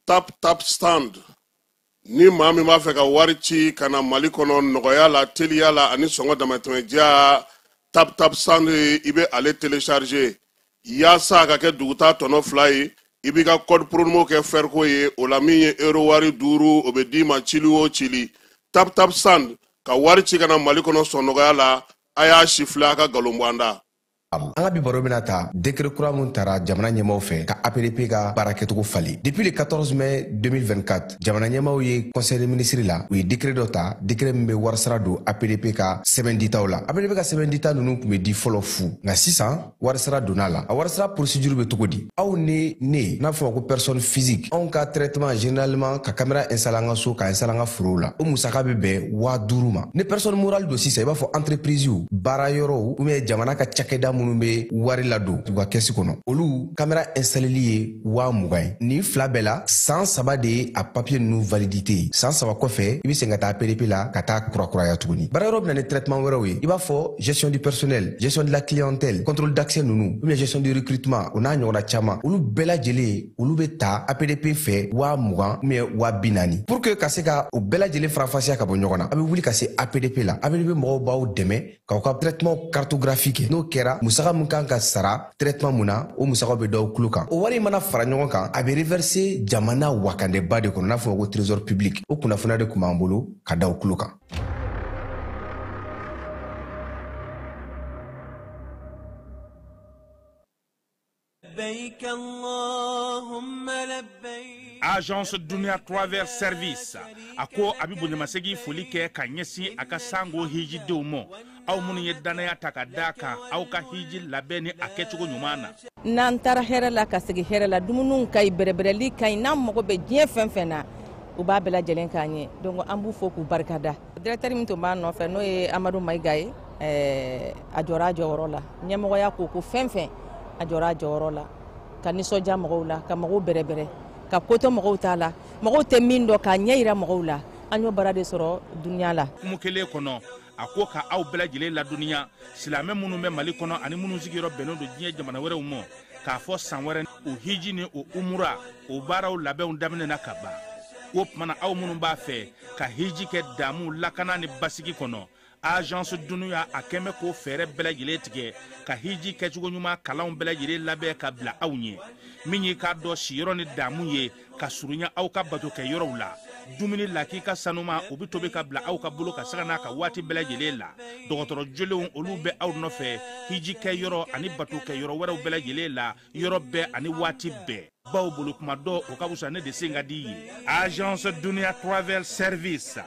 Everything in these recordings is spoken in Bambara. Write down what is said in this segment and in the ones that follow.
Tap Tap Send. Ni maa min b'a fɛ ka wari ci ka na Mali kɔnɔ nɔgɔya la, teliya la ani sɔngɔ damatɛmɛdiya, Tap Tap Send, i bɛ ale télécharger yaasa a ka kɛ duguta tɔnɔ 2 ye. I b'i ka code promo kɛ fɛriko ye, o la min ye euro wari 5, o bɛ d'i ma cili o cili. Tap Tap Send ka wari ci ka na Mali kɔnɔ sɔn nɔgɔya la. A y'a sifilɛ, a ka nkalon bɔ an da. An ka bi baro bɛna ta décret kura mun tara jamana ɲɛmaw fɛ ka APDP ka baara kɛcogo falen. Depuis le 14 mai 2024, jamana ɲɛmaw ye conseil des ministres la, u ye décret dɔ ta, décret min bɛ warisara don APDP ka sɛbɛn ditaw la. APDP ka sɛbɛn dita ninnu tun bɛ di fɔlɔ fu, nka sisan warisara donna la. A warisara procédure bɛ cogo di? Aw ni ne, n'a fɔ ko personne physique, anw ka traitement généralement ka caméra installer an ka so, ka installer an ka forow la, o musaka bɛ bɛn 5000 ma. Ni personne morale don sisan, i b'a fɔ entreprise, baara yɔrɔw ou bien jamana ka cakɛda minnu bɛ wari ladon u ka kɛsi kɔnɔ, olu caméra installeli ye 20 000 ye. Nin fila bɛɛ la, san 3 de ye a papier ninnu validité ye. San 3 kɔfɛ, i bɛ segin ka taa APDP la ka taa kurakuraya tuguni. Baara yɔrɔ bɛ na ni traitement wɛrɛw ye, i b'a fɔ gestion du personnel, gestion de la clientèle, contrôle d'accès ninnu, ou bien gestion du recrutement, o n'a ɲɔgɔnna caman. Olu bɛɛ lajɛlen, olu bɛ ta APDP fɛ 20 000 ou bien 40 000. Pour que ka se ka o bɛɛ lajɛlen faranfasiya ka bɔ ɲɔgɔn na, a bɛ wuli ka se APDP la. APDP mɔgɔw b'aw dɛmɛ k'aw ka traitement cartographie kɛ. N'o kɛra, musaka mun kan ka sara traitement mun na, o musakaw bɛ d'aw tulo kan. O wari mana fara ɲɔgɔn kan, a bɛ reverser jamana wakandeba de kɔnɔ, n'a fɔ ko trésor public. O kunnafoniya de tun b'an bolo ka da aw tulo kan. لبيك اللهم لبيك. Agence Dunia Travel Service a ko a bɛ bonyamasegin foli kɛ ka ɲɛsin a ka sango hijidenw ma, aw minnu ye danaya ta ka d'a kan aw ka hiji labɛn ni a kɛcogo ɲuman na. N'an taara hɛrɛ la ka segin hɛrɛ la, dumuniw ka ɲi, bɛrɛbɛrɛli ka ɲi, n'an mago bɛ diɲɛ fɛn fɛn na, u b'a bɛɛ lajɛlen k'an ye. Donc an b'u fo k'u barikada. Directeur min tun b'an nɔfɛ, n'o ye Amadu Mayiga ye, a jɔra a jɔyɔrɔ la. Ɲɛmɔgɔya ko ko fɛn fɛn, a jɔra a jɔyɔrɔ la ka nisɔndiya mɔgɔw la, ka mɔgɔw bɛrɛbɛrɛ, ka ko to mɔgɔw t'a la, mɔgɔw tɛ min dɔn, k'a ɲɛ yira mɔgɔw la. An y'o baara de sɔrɔ dunuya la. Hukumu kelen kɔnɔ, a ko ka aw bɛɛ lajɛlen ladɔnniya, silamɛ minnu bɛ Mali kɔnɔ ani minnu sigiyɔrɔ bɛnnen don diɲɛ jamana wɛrɛw ma, k'a fɔ san wɛrɛ o hiji ni o umura, o baaraw labɛnw daminɛna ka ban. O tuma na, aw minnu b'a fɛ ka hiji kɛ damu, lakana ni basigi kɔnɔ, Agence Dunuya a kɛn bɛ k'o fɛɛrɛ bɛɛ lajɛlen tigɛ ka hiji kɛcogo ɲuman kalanw bɛɛ lajɛlen labɛn ka bila aw ɲɛ. Min y'i k'a dɔn siyɔrɔ ni damu ye ka surunya aw ka bato kɛ yɔrɔw la, dumuni lakika sanuma, o bɛ tobi ka bila aw ka bolo ka saga n'a ka waati bɛɛ lajɛlen la. Dɔgɔtɔrɔ jolenw, olu bɛ aw nɔfɛ hiji kɛ yɔrɔ ani bato kɛ yɔrɔ wɛrɛw bɛɛ lajɛlen la, yɔrɔ bɛɛ ani waati bɛɛ, baw bolo kuma dɔ o ka fisa ne de sen ka di ye. Agence Dunia Travel Service,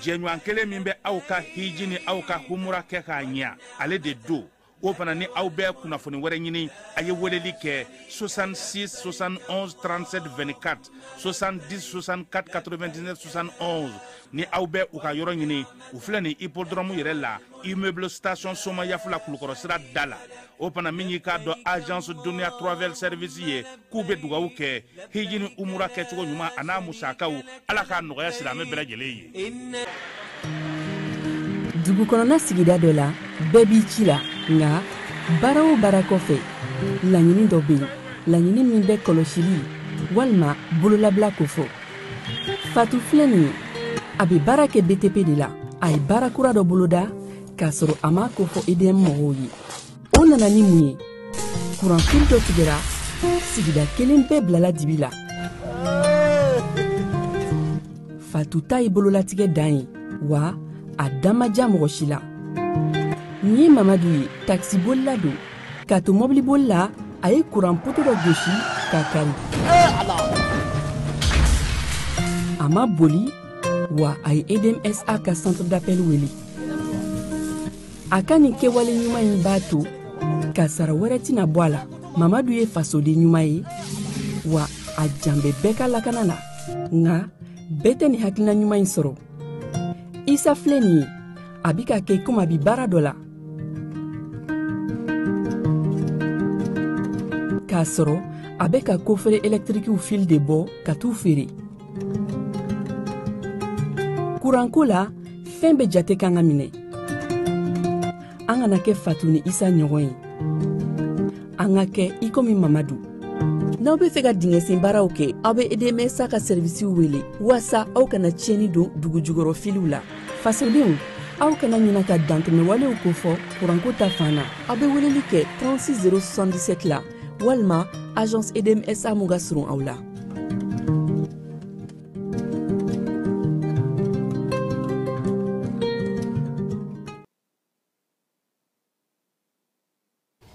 jɛɲɔgɔn kelen min bɛ aw ka hiji ni aw ka humura kɛ k'a ɲɛ, ale de don. O fana ni aw bɛ kunnafoni wɛrɛ ɲini, a ye weleli kɛ 66 71 37 24, 70 64 99 71. Ni aw bɛ u ka yɔrɔ ɲini, u filɛ nin hippodrome yɛrɛ la, immeuble station Somayafula, Kulukɔrɔ sira da la. O fana min y'i k'a dɔn Agence Dunia Travel Service ye, k'u bɛ dugawu kɛ hiji ni umura kɛcogo ɲuman a n'a musakaw, Ala k'a nɔgɔya silamɛ bɛɛ lajɛlen ye. Dugu kɔnɔna sigida dɔ la, bɛɛ b'i ci la, nka baara o baara kɔfɛ, laɲini dɔ bɛ yen, laɲini min bɛ kɔlɔsili walima bololabila kofɔ. Fatu filɛ nin ye, a bɛ baara kɛ BTP de la. A ye baara kura dɔ boloda k'a sɔrɔ a m'a kofɔ EDM mɔgɔw ye. O nana ni mun ye? Kuranfili dɔ tigɛra, sigida kelen bɛɛ bilala dibi la. Fatu ta ye bololatigɛ dan ye wa, a da ma diya mɔgɔ si la. Nin ye Mamadu ye, takisibolila don. K'a to mɔbiliboli la, a ye kuran poto dɔ gosi k'a kari. A ma boli, wa a ye EDM SA ka centre d'appel wele. A ka nin kɛwale ɲuman in b'a to kasara wɛrɛ tɛna bɔ a la. Mamadu ye fasoden ɲuman ye, wa a jan bɛ bɛɛ ka lakana la. Nka bɛɛ tɛ nin hakilina ɲuman in sɔrɔ. Isa filɛ nin ye, a bi ka kɛ komi a bi baara dɔ la, k'a sɔrɔ a bɛ ka coffret électriquew fil de bɔ ka t'u feere. Kuranko la, fɛn bɛɛ jate kan ka minɛ. An kana kɛ Fatu ni Isa ɲɔgɔn ye, an ka kɛ i komi Mamadu. N'aw bɛ fɛ ka dingɛsen baaraw kɛ, aw bɛ EDM SA ka sɛrivisiw wele waasa aw kana tiɲɛni don dugujukɔrɔ filiw la. Fasodenw, aw kana ɲina ka dantɛmɛwalew kofɔ kuranko ta fan na. Aw bɛ weleli kɛ 36 077 la walima agence EDM SA mun ka surun aw la.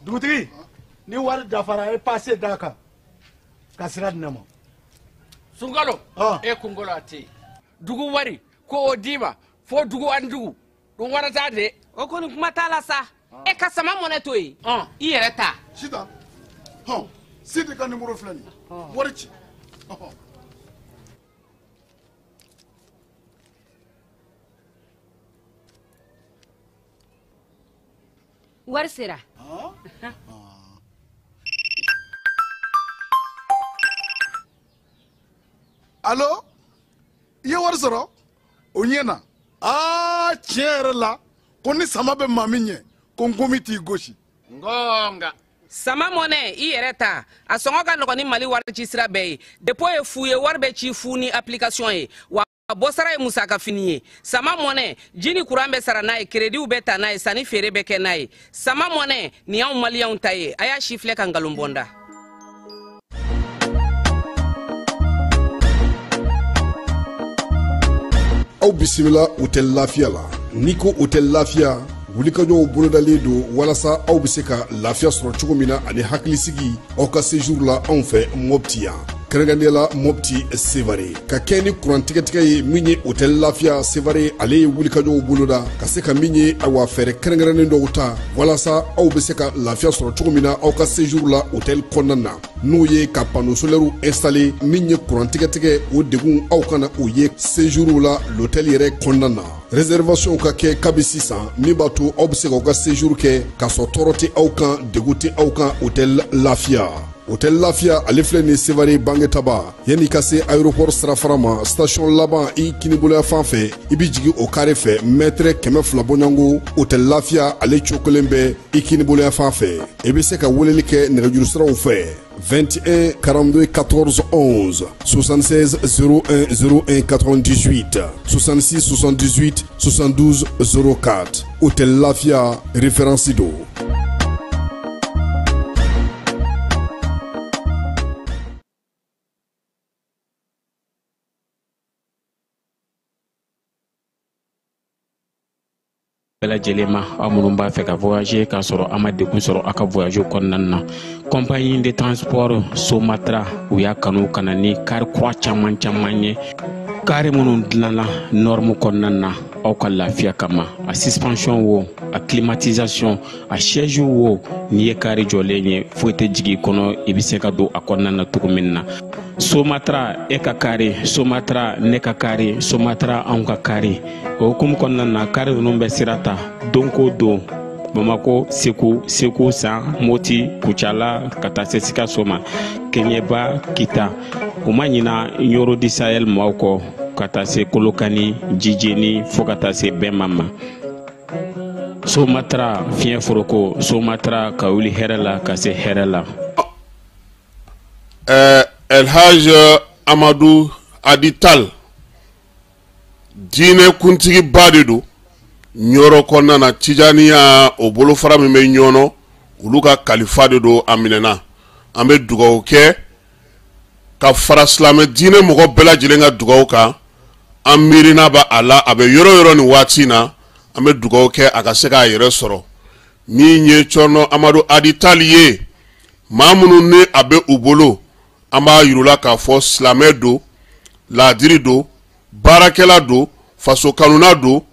Dugutigi, ni wari dafara, e passe d'a kan ka sira di ne ma. Sunkalo, e kunkolo a tɛ yen. Dugu wari ko o d'i ma fo dugu ani dugu ɗum warata de. O kɔni, kuma t'a la sa. E ka sama mɔnɛ to yen, i yɛrɛ ta. Sitan, hɔn, Sidi ka nimoro filɛ nin ye, wari ci. Ɔhɔn. Wari sera. Alo, i ye wari sɔrɔ o ɲɛna. Aa, tiɲɛ yɛrɛ la, ko ni sama bɛ maa min ɲɛ, ko nkomi t'i gosi. Ngonga. Sama mɔnɛ, i yɛrɛ ta, a sɔngɔ ka nɔgɔn ni Mali wari ci sira bɛɛ ye. Dépôt ye fu ye, wari bɛ ci fu ni application ye, wa bɔsara ye musaka fini ye. Sama mɔnɛ, ji ni kuran bɛ sara n'a ye, créditw bɛ ta n'a ye, sanni feere bɛ kɛ n'a ye. Sama mɔnɛ nin y'anw maliyɛnw ta ye. A y'a si filɛ ka nkalon bɔ n da. Aw bisimila Hôtel Lafiya la. N'i ko Hôtel Lafiya, wulikajɔw bolodalen don walasa aw bɛ se ka lafiya sɔrɔ cogo min na ani hakilisigi aw ka séjour la anw fɛ Mopti yan, kɛrɛnkɛrɛnnenya la Mopti Sevare. Ka kɛ ni kuran tigɛtigɛ ye min ye, Hôtel Lafiya Sevare, ale ye wulikajɔw boloda ka se ka min ye, ayiwa, fɛɛrɛ kɛrɛnkɛrɛnnen dɔw ta walasa aw bɛ se ka lafiya sɔrɔ cogo min na aw ka séjour la hôtel kɔnɔna na, n'o ye ka panneau solaire installé. Min ye kuran tigɛtigɛ, o degun aw kana o ye séjour la l'hôtel yɛrɛ kɔnɔna na. Réservation ka kɛ kabi sisan, min b'a to aw bɛ se k'aw ka séjour kɛ k'a sɔrɔ tɔɔrɔ tɛ aw kan, degun tɛ aw kan. Hôtel Lafiya, Hôtel Lafiya, ale filɛ nin Sevare Bangetaba, yanni ka se aéroport sirafara ma, station laban i kiniboloya fan fɛ, i bi jigi o kare fɛ, mètre 200 bɔɲɔgɔnko, Hôtel Lafiya ale cokolen bɛ i kiniboloya fan fɛ. I bɛ se ka weleli kɛ nɛgɛjuru siraw fɛ: 21 42 14 11, 76 01 01 98, 66 78 72 04. Hôtel Lafia, référence do. Bɛɛ lajɛlen ma, aw minnu b'a fɛ ka voyager k'a sɔrɔ a ma degun sɔrɔ aw ka voyage kɔnɔna na, compagnie de transport Somatra, u y'a kanu ka na ni kari kura caman caman ye, kari minnu dilanna norme kɔnɔna na aw ka lafiya kama. A suspension wo, a climatisation, a siège wo, n'i ye kari jɔlen ye, foyi tɛ jigin i kɔnɔ, i bɛ se ka don a kɔnɔna na cogo min na. Somatra, e ka kari Somatra, ne ka kari Somatra, anw ka kari. O hukumu kɔnɔna na, kari ninnu bɛ sira ta don ko don Bamako, Segu, Segu San, Moti, Kucala, ka taa se Sikaso ma, Kɛɲɛba, Kita. U ma ɲina Ɲoro di Sahel maaw kɔ, ka taa se Kolokani, Jijeni, fo ka taa se Bɛnma ma. Somatra, fiɲɛ foroko Somatra, ka wuli hɛrɛ la ka se hɛrɛ la. Elhaj Amadu Adital, diinɛ kuntigiba de don Ɲɔrɔ kɔnɔna na. Tijaniya, o bolofara min bɛ Ɲɔnɔ, olu ka kalifa de don. A minɛna, an bɛ dugawu kɛ ka fara silamɛ diinɛ mɔgɔ bɛɛ lajɛlen ka dugawu kan. An miirina b'a a la, a bɛ yɔrɔ yɔrɔ nin waati in na, an bɛ dugawu kɛ a ka se k'a yɛrɛ sɔrɔ. Min ye Cɔrɔnɔ Amadu Adital ye, maa minnu ni a bɛ u bolo, an b'a yir'u la k'a fɔ silamɛ don, laadiri don. Baarakɛla don, faso kanuna don,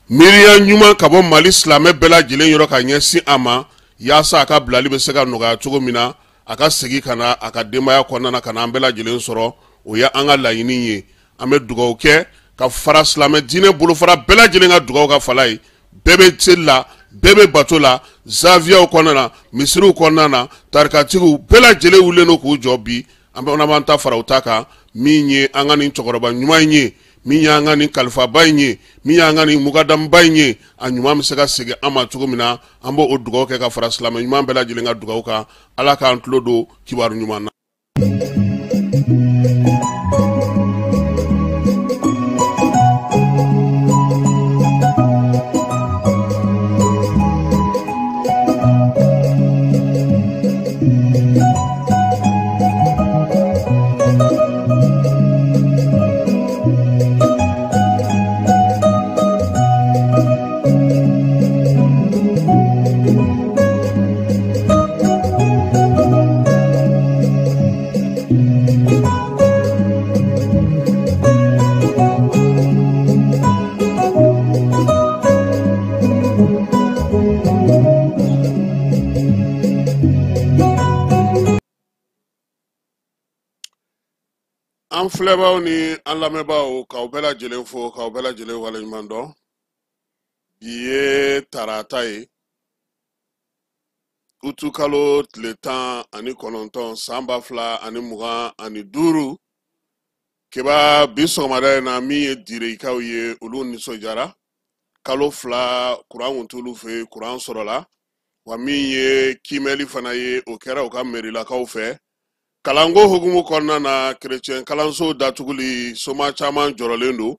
miiriya ɲuman ka bɔ Mali silamɛ bɛɛ lajɛlen yɔrɔ ka ɲɛsin a ma, yaasa a ka bilali bɛ se ka nɔgɔya cogo min na, a ka segin ka na a ka denbaya kɔnɔna na ka na an bɛɛ lajɛlen sɔrɔ. O ye an ka laɲini ye. An bɛ dugawu kɛ ka fara silamɛ diinɛ bolofara bɛɛ lajɛlen ka dugawu ka fala ye. Bɛɛ bɛ seli la, bɛɛ bɛ bato la, zaviyaw kɔnɔna na, misiriw kɔnɔna na, tarikatigiw bɛɛ lajɛlen wulilen don k'u jɔ bi. An bɛ b'an ta fara u ta kan, min ye an ka nin cɛkɔrɔba ɲuman in ye, min y'an ka nin kalifaba in ye, min y'an ka nin mukadamuba in ye, a ɲuman bɛ se ka segin an ma cogo min na. An b'o dugawu kɛ ka fara silamɛ ɲuman bɛɛ lajɛlen ka dugawu kan. Ala k'an tulo don kibaru ɲuman na. An filɛbaaw ni an lamɛnbaaw, k'aw bɛɛ lajɛlen fo, k'aw bɛɛ lajɛlen waleɲuman dɔn. Bi ye tarata ye, utukalo tile 19 san 2025. Keba, bi sɔgɔmada in na, min ye Direkaw ye, olu nisɔndiyara. Kalo 2 kuran kun t'olu fɛ yen, kuran sɔrɔla. Wa min ye kiimɛli fana ye, o kɛra u ka mɛrilakaw fɛ. Kalanko hukumu kɔnɔna na, kerecɛn kalanso datuguli, soma caman jɔrɔlen don,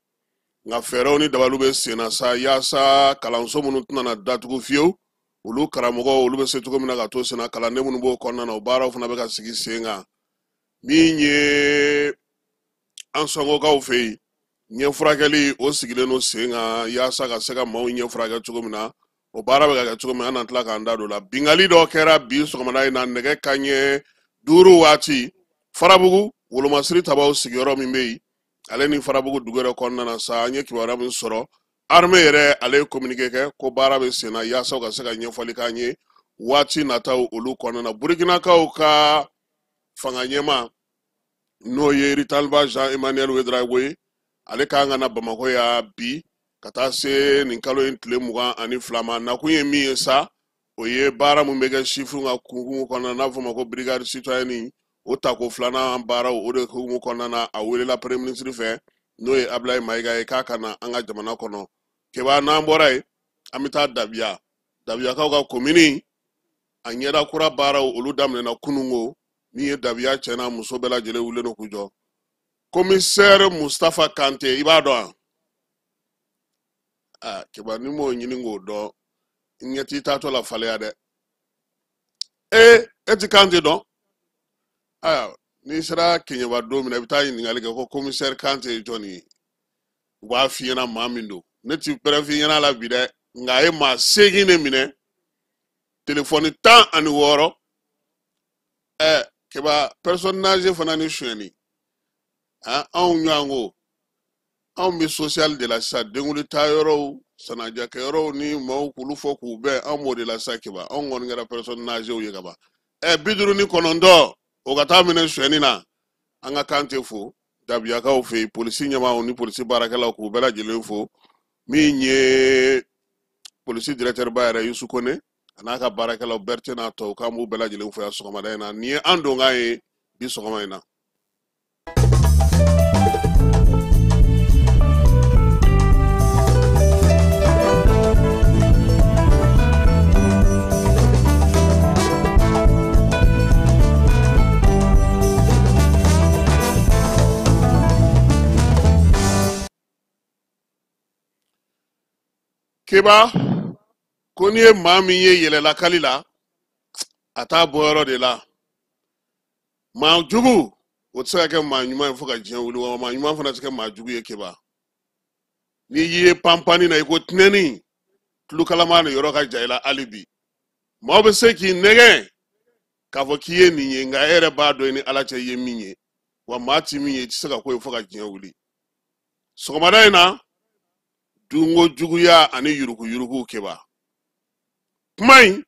nka fɛɛrɛw ni dabaliw bɛ sen na sa, yaasa kalanso minnu tɛna na datugu fiyewu, olu karamɔgɔw olu bɛ se cogo min na ka to sen na, kalanden minnu b'o kɔnɔna na, o baaraw fana bɛ ka sigi sen kan. Min ye an sɔngɔkaw fɛ yen, ɲɛfurakɛli o sigilen don sen kan, yaasa ka se ka maaw ɲɛfurakɛ cogo min na, o baara bɛ ka kɛ cogo min, an na tila k'an da don o la. Bingali dɔ kɛra bi sɔgɔmada in na nɛgɛ kanɲɛ 5 waati, Farabugu wolomasiri tabaw sigiyɔrɔ min bɛ yen, ale ni Farabugu dugu yɛrɛ kɔnɔna na sa, an ye kibaruya min sɔrɔ, armée yɛrɛ ale ye communiqué kɛ ko baara bɛ sen na yaasa u ka se ka ɲɛfɔli k'an ye waati nataw olu kɔnɔna na. Burukinakaw ka fanga ɲɛmaa, n'o ye Ritaliba Jean Emmanuel Ouedraogo ye, ale kan ka na Bamakɔ yan bi ka taa se nin kalo in tile 22 ma. Nakun ye min ye sa, o ye baara min bɛ kɛ sifinw ka hukumu kɔnɔna na, n'a bɛ f'o ma ko brigade citoyenne, o tako filanan baaraw, o de hukumu kɔnɔna na, a welela premier ministre fɛ, n'o ye Ablaye Mayiga ye, k'a ka na an ka jamana kɔnɔ. Keba, n'an bɔra yen, an bɛ taa Dabiya. Dabiyakaw ka komini a ɲɛda kura baaraw olu daminɛna kunungo. Min ye Dabiya cɛ n'a muso bɛɛ lajɛlen wulilen don k'u jɔ. Commissaire Mustapha Kante, i b'a dɔn wa? Aa Keba, ni m'o ɲini k'o dɔn, n ɲɛ t'i taatɔ la faleya dɛ. Ee, e ti Kante dɔn? Ayiwa, n'i sera Keɲeba don min na, i bɛ taa ɲininkali kɛ ko commissaire Kante ye jɔnni ye. U b'a f'i ɲɛna maa min don. Ne ti pɛrɛn f'i ɲɛna la bi dɛ, nka a ye maa 8 de minɛ, telefɔni 16. Keba, personne âgée fana ni sonyɛni, anw ɲɔgɔn ko anw bɛ social de la sisan, denkuli taa yɔrɔw, sanajakɛyɔrɔw ni maaw k'olu fɔ k'u bɛn, anw b'o de la sisan. Keba, anw kɔni kɛra personne âgée ye ka ban. 59, o ka taa minɛ sonyɛni na. An ka Kante fo Dabiyakaw fɛ yen, polisi ɲɛmaaw ni polisi baarakɛlaw k'u bɛɛ lajɛlen fo. Min ye polisi directeur ba yɛrɛ Yusu Kone a n'a ka baarakɛlaw Berete n'a tɔw, k'an b'u bɛɛ lajɛlen fo yan sɔgɔmada in na. Nin ye an donkan ye bi sɔgɔma in na. Keba, ko n'i ye maa min ye yɛlɛlakali la, a t'a bɔyɔrɔ de la. Maa jugu o tɛ se ka kɛ maa ɲuman ye fo ka diɲɛ wuli, wa maa ɲuman fana tɛ kɛ maa jugu ye. Keba, n'i ye panpanni na i ko tinɛni, tulu kalaman ni yɔrɔ ka jan i la hali bi. Maaw bɛ se k'i nɛgɛn k'a fɔ k'i ye nin ye, nka e yɛrɛ b'a dɔn i ni Ala cɛ i ye min ye, wa maa ti min ye, i tɛ se ka k'o ye fo ka diɲɛ wuli. Sɔgɔmada in na, dunko juguya ani yuruguyurugu Keba. Kuma in,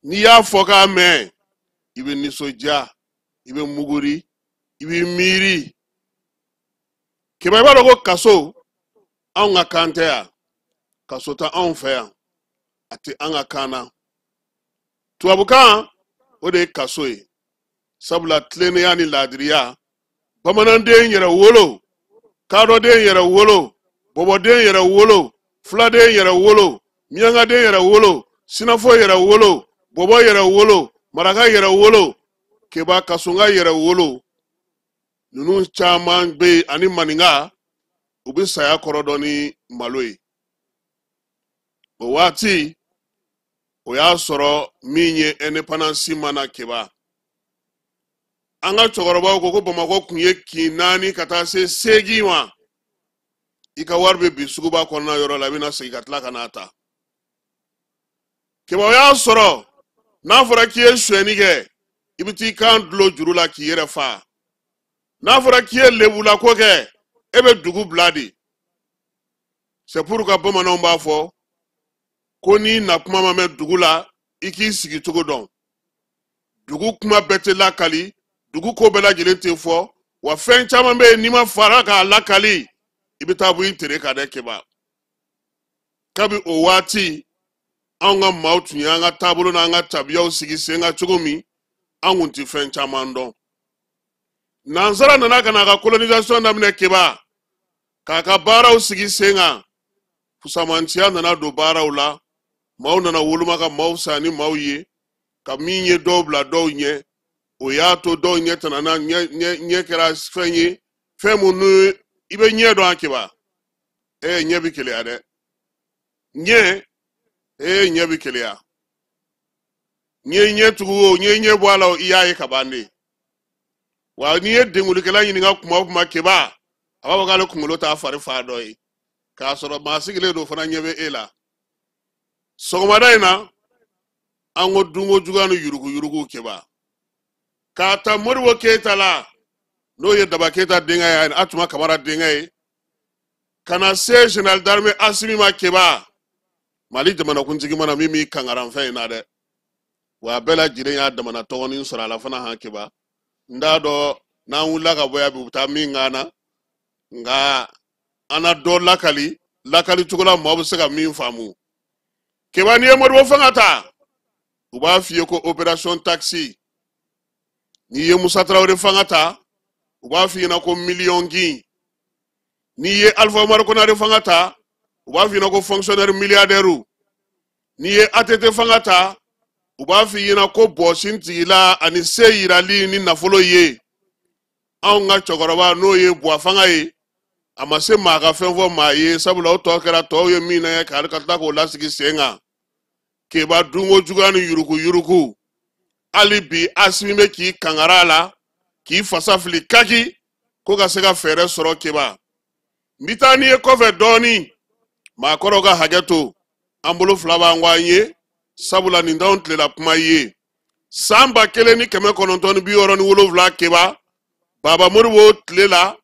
n'i y'a fɔ k'a mɛn, i bɛ nisɔndiya, i bɛ muguri, i bɛ miiri. Keba, i b'a dɔn ko kaso, anw ka kan tɛ yan. Kaso tɛ anw fɛ yan. A tɛ an ka kan na. Tubabukan, o de ye kaso ye. Sabula tilennenya ni laadiriya, bamananden yɛrɛ wolo, kadɔden yɛrɛ wolo, bɔbɔden yɛrɛ wolo, filaden yɛrɛ wolo, miyankaden yɛrɛ wolo, sinafɔ yɛrɛ wolo, bɔbɔ yɛrɛ wolo, maraka yɛrɛ wolo, Keba kasonka yɛrɛ wolo. Ninnu caman bɛ yen ani maninka, u bɛ saya kɔrɔ dɔn ni malo ye. O waati, o y'a sɔrɔ min ye indépendance ma na Keba. An ka cɛkɔrɔbaw ko ko Bamakɔ tun ye kin 4 ka taa se 8 ma. I ka wari bɛ bin suguba kɔnɔna yɔrɔ la, i bɛna segin ka tila ka n'a ta. Keba, o y'a sɔrɔ n'a fɔra k'i ye sonyɛni kɛ, i bɛ t'i kan dulon juru la k'i yɛrɛ fa. N'a fɔra k'i ye lebulako kɛ, e bɛ dugu bila de. C'est pourquoi bamananw b'a fɔ ko n'i na kuma ma mɛn dugu la, i k'i sigi cogo dɔn. Dugu kuma bɛɛ tɛ lakali, dugu ko bɛɛ lajɛlen tɛ fɔ, wa fɛn caman bɛ yen n'i ma fara k'a lakali, i bɛ taa bɔ i tere kan dɛ Keba. Kabi o waati, anw ka maaw tun y'an ka taabolo n'an ka tabiyaw sigi sen kan cogo min, an kun tɛ fɛn caman dɔn. Nansara nana ka n'a ka colonisation daminɛ Keba, k'a ka baaraw sigi sen kan. Fusamantiya nana don baaraw la, maaw nana woloma ka maaw san ni maaw ye, ka min ye dɔw bila dɔw ɲɛ. O y'a to dɔw ɲɛ tɛnana, ɲɛ kɛra fɛn ye, fɛn mun ni i bɛ ɲɛ dɔn a Keba. Ɲɛ bɛ keleya dɛ. Ɲɛ, ɲɛ bɛ keleya. N'i ye ɲɛ tugu o, n'i ye ɲɛ bɔ a la o, i y'a ye ka ban de. Wa n'i ye denkulikɛla ɲininka kuma o kuma Keba, a b'a fɔ k'ale kunkolo t'a fari fan dɔ ye, k'a sɔrɔ maa sigilen don fana ɲɛ bɛ e la. Sɔgɔmada in na, an ko dunko juguya ni yuruguyurugu Keba. K'a ta Modibo Keyita la, n'o ye Daba Keyita denkɛ ye ani Atuma Kamara denkɛ ye, ka na se général d'armée Asimi ma Keba, Mali jamanakuntigi mana min b'i kankaranfɛn in na dɛ. Wa a bɛɛ lajɛlen y'a damana tɔgɔnin sɔrɔ a la fana han Keba. N t'a dɔn n'an wulila ka bɔ yan bi u bɛ taa min k'an na, nka an na dɔ lakali, lakali cogo la maaw bɛ se ka min faamu. Keba, n'i ye Modibo fanga ta, u b'a f'i ye ko opération taxi. N'i ye Musa Tarawele fanga ta, u b'a f'i ɲɛna ko miliyɔn gin. N'i ye Alpha Umaru Konare fanga ta, u b'a f'i ɲɛna ko fonctionnaire milliardaire. N'i ye ATT fanga ta, u b'a f'i ɲɛna ko bɔsin tigila ani se yirali ni nafolo ye. Anw ka cɛkɔrɔba n'o ye Buwa fanga ye, a ma se maa ka fɛn fɔ maa ye, sabula o tɔ kɛra tɔw ye min na k'ale ka tila k'o lasigi sen kan. Keba, dunko juguya ni yuruguyurugu, hali bi Asimi bɛ k'i kangara a la, k'i fasa fili kaki ko ka se ka fɛɛrɛ sɔrɔ Keba. N bɛ taa n'i ye kɔfɛ dɔɔni, maakɔrɔw ka hakɛ to, an bolo fila b'an kɔ an ye, sabula nin t'anw tilela kuma ye. San 1967 Keba, Baba Modibo tile la,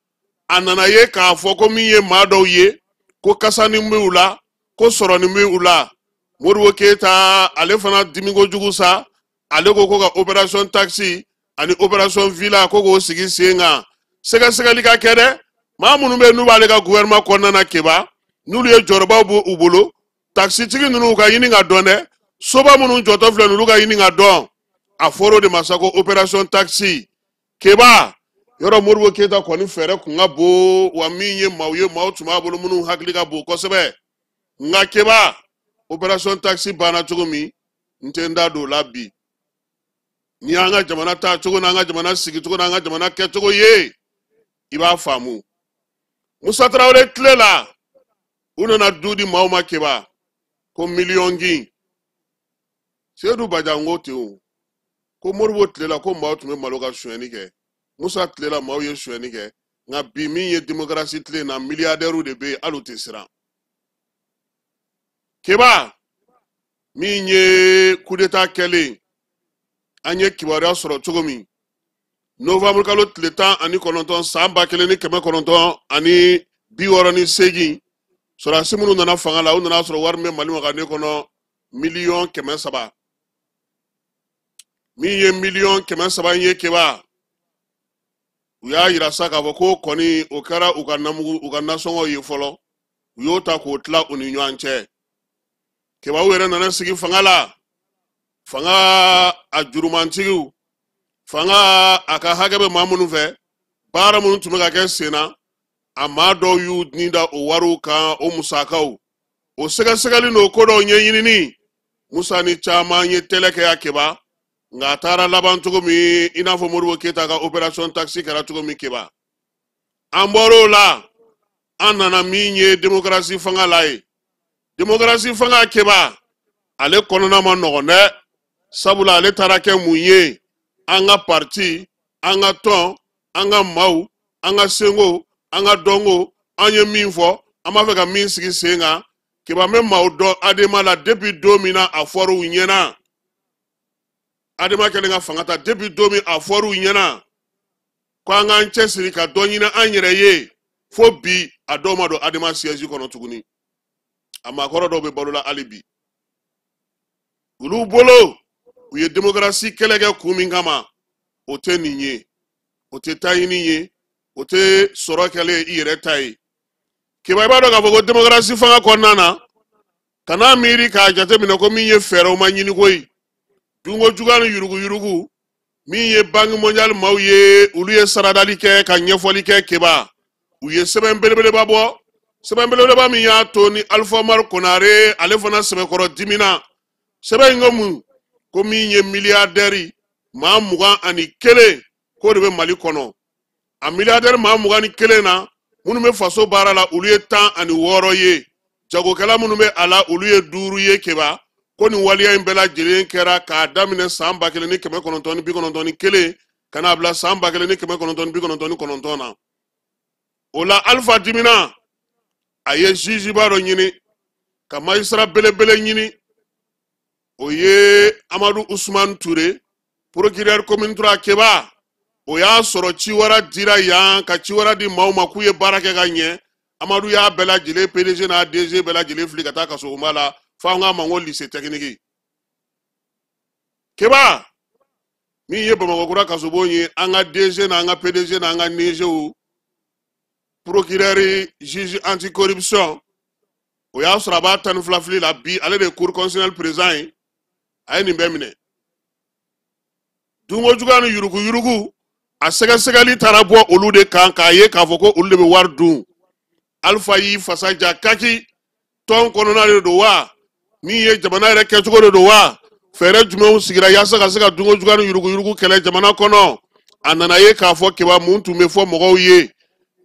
a nana ye k'a fɔ ko min ye maa dɔw ye, ko kasani b'u la, ko sɔrɔni b'u la. Modibo Keyita ale fana dimi kojugu sa, ale ko ko ka opération taxi ani opération villa ko k'o sigi sen kan. Sɛgɛsɛgɛli ka kɛ dɛ, maa minnu bɛ yen n'u b'ale ka gouvernement kɔnɔna na Keba, n'olu ye jɔyɔrɔbaw b'u bolo, taxitigi ninnu ka ɲini ka dɔn dɛ, soba minnu jɔtɔ filɛ ninnu ka ɲini ka dɔn. A fɔra o de ma sa ko opération taxi. Keba, yɔrɔ Modibo Keyita kɔni fɛɛrɛ kun ka bon, wa min ye maaw ye, maaw tun b'a bolo minnu hakili ka bon kosɛbɛ. Nka Keba, opération taxi banna cogo min, n tɛ n da don o la bi. N'i y'an ka jamana taa cogo n'an ka jamana sigi cogo n'an ka jamana kɛcogo ye, i b'a faamu. Musa Tarawele tile la, u nana du di maaw ma Keba, ko miliyɔn gin. Seyidu Bajan ko ten o, ko Modibo tile la ko maaw tun bɛ malo ka sonyɛni kɛ, Musa tile la maaw ye sonyɛni kɛ, nka bi min ye démocratie tile in na, milliardaires de bɛ yen, hali u tɛ siran. Keba, min ye coup d'état kɛlen, an ye kibaruya sɔrɔ cogo min, novembre kalo tile 19 san 1990 68, sɔrɔdasi minnu nana fanga la, u nana sɔrɔ wari min bɛ Mali wagane kɔnɔ 300 millions. Min ye 300 millions in ye Keba, u y'a yira sa k'a fɔ ko kɔni o kɛra u ka namugu, u ka nasɔngɔw ye fɔlɔ. U y'o ta k'o tila u ni ɲɔgɔn cɛ. Keba, u yɛrɛ nana sigi fanga la. Fanga a jurumantigiw, fanga a ka hakɛ bɛ maa minnu fɛ, baara minnu tun bɛ ka kɛ sen na, a maa dɔw y'u ni da o wariw kan, o musakaw, o sɛgɛsɛgɛli n'o ko dɔw ɲɛɲinini. Musa ni caman ye tɛlɛ kɛ ya Keba, nka a taara laban cogo min, i n'a fɔ Modibo Keyita ka opération taxi kɛra cogo min. Keba, an bɔr'o la, an nana min ye démocratie fanga la ye. Démocratie fanga, Keba, ale kɔnɔna ma nɔgɔn dɛ, sabula ale taara kɛ mun ye? An ka parti, an ka tɔn, an ka maaw, an ka senko, an ka dɔnko, an ye min fɔ, an b'a fɛ ka min sigi sen kan. Keba, n bɛ maaw dɔn ADEMA la depuis don min na a fɔr'u ɲɛna, ADEMA kɛlen ka fanga ta, depuis don min a fɔr'u ɲɛna ko an k'an cɛsiri ka dɔ ɲini an yɛrɛ ye, fo bi a dɔw ma don ADEMA siège kɔnɔ tuguni. A maakɔrɔ dɔw bɛ balo la hali bi. Olu bolo, u ye démocratie kɛlɛ kɛ kun min kama, o tɛ nin ye, o tɛ taɲini ye, o tɛ sɔrɔ kɛlen i yɛrɛ ta ye. Keba, i b'a dɔn k'a fɔ ko démocratie fanga kɔnɔna na, kana miiri k'a jateminɛ ko min ye fɛɛrɛw ma ɲini koyi. Dunko juguya ni yuruguyurugu min ye Banque mondiale maaw ye, olu ye saradali kɛ ka ɲɛfɔli kɛ. Keba, u ye sɛbɛn belebeleba bɔ, sɛbɛn belebeleba min y'a to ni Alpha Umaru Konare, ale fana sɛbɛkɔrɔ dimina. Sɛbɛn in ko mun? Ko min ye milliardaire maa 21, k'o de bɛ Mali kɔnɔ. A milliardaire maa 21 na, minnu bɛ faso baara la, olu ye 16 ye. Jagokɛla minnu bɛ a la, olu ye duuru ye. Keba, ko nin waleya in bɛɛ lajɛlen kɛra k'a daminɛ san 1991 ka n'a bila san 1999 na. O la, Alifa dimina, a ye juge ba dɔ ɲini, ka magistrat belebele ɲini, o ye Amadu Usumani Ture, procureur commune 3. Keba, o y'a sɔrɔ ciwara dira yan ka ciwara di maaw ma k'u ye baara kɛ ka ɲɛ. Amadu y'a bɛɛ lajɛlen, PDG n'a DG bɛɛ lajɛlen fili ka taa kasobonba la, f'an k'a ma ko lycée technique. Keba, min ye Bamakɔkura kasobon ye, an ka DG n'an ka PDG n'an ka NGw, procureur, juge anticorruption, o y'a sɔrɔ a b'a 12 fili la. Bi ale de ye cour constitutionnelle président ye. A ye nin bɛɛ minɛ. Dunko juguya ni yuruguyurugu, a sɛgɛsɛgɛli taara bɔ olu de kan, k'a ye k'a fɔ ko olu de bɛ wari dun. Alifa y'i fasa ja kaki. Tɔn kɔnɔna de don wa, min ye jamana yɛrɛ kɛcogo de don wa, fɛɛrɛ jumɛnw sigira yaasa ka se ka dunko juguya ni yuruguyurugu kɛlɛ jamana kɔnɔ? A nana ye k'a fɔ, Keba, mun tun bɛ fɔ mɔgɔw ye?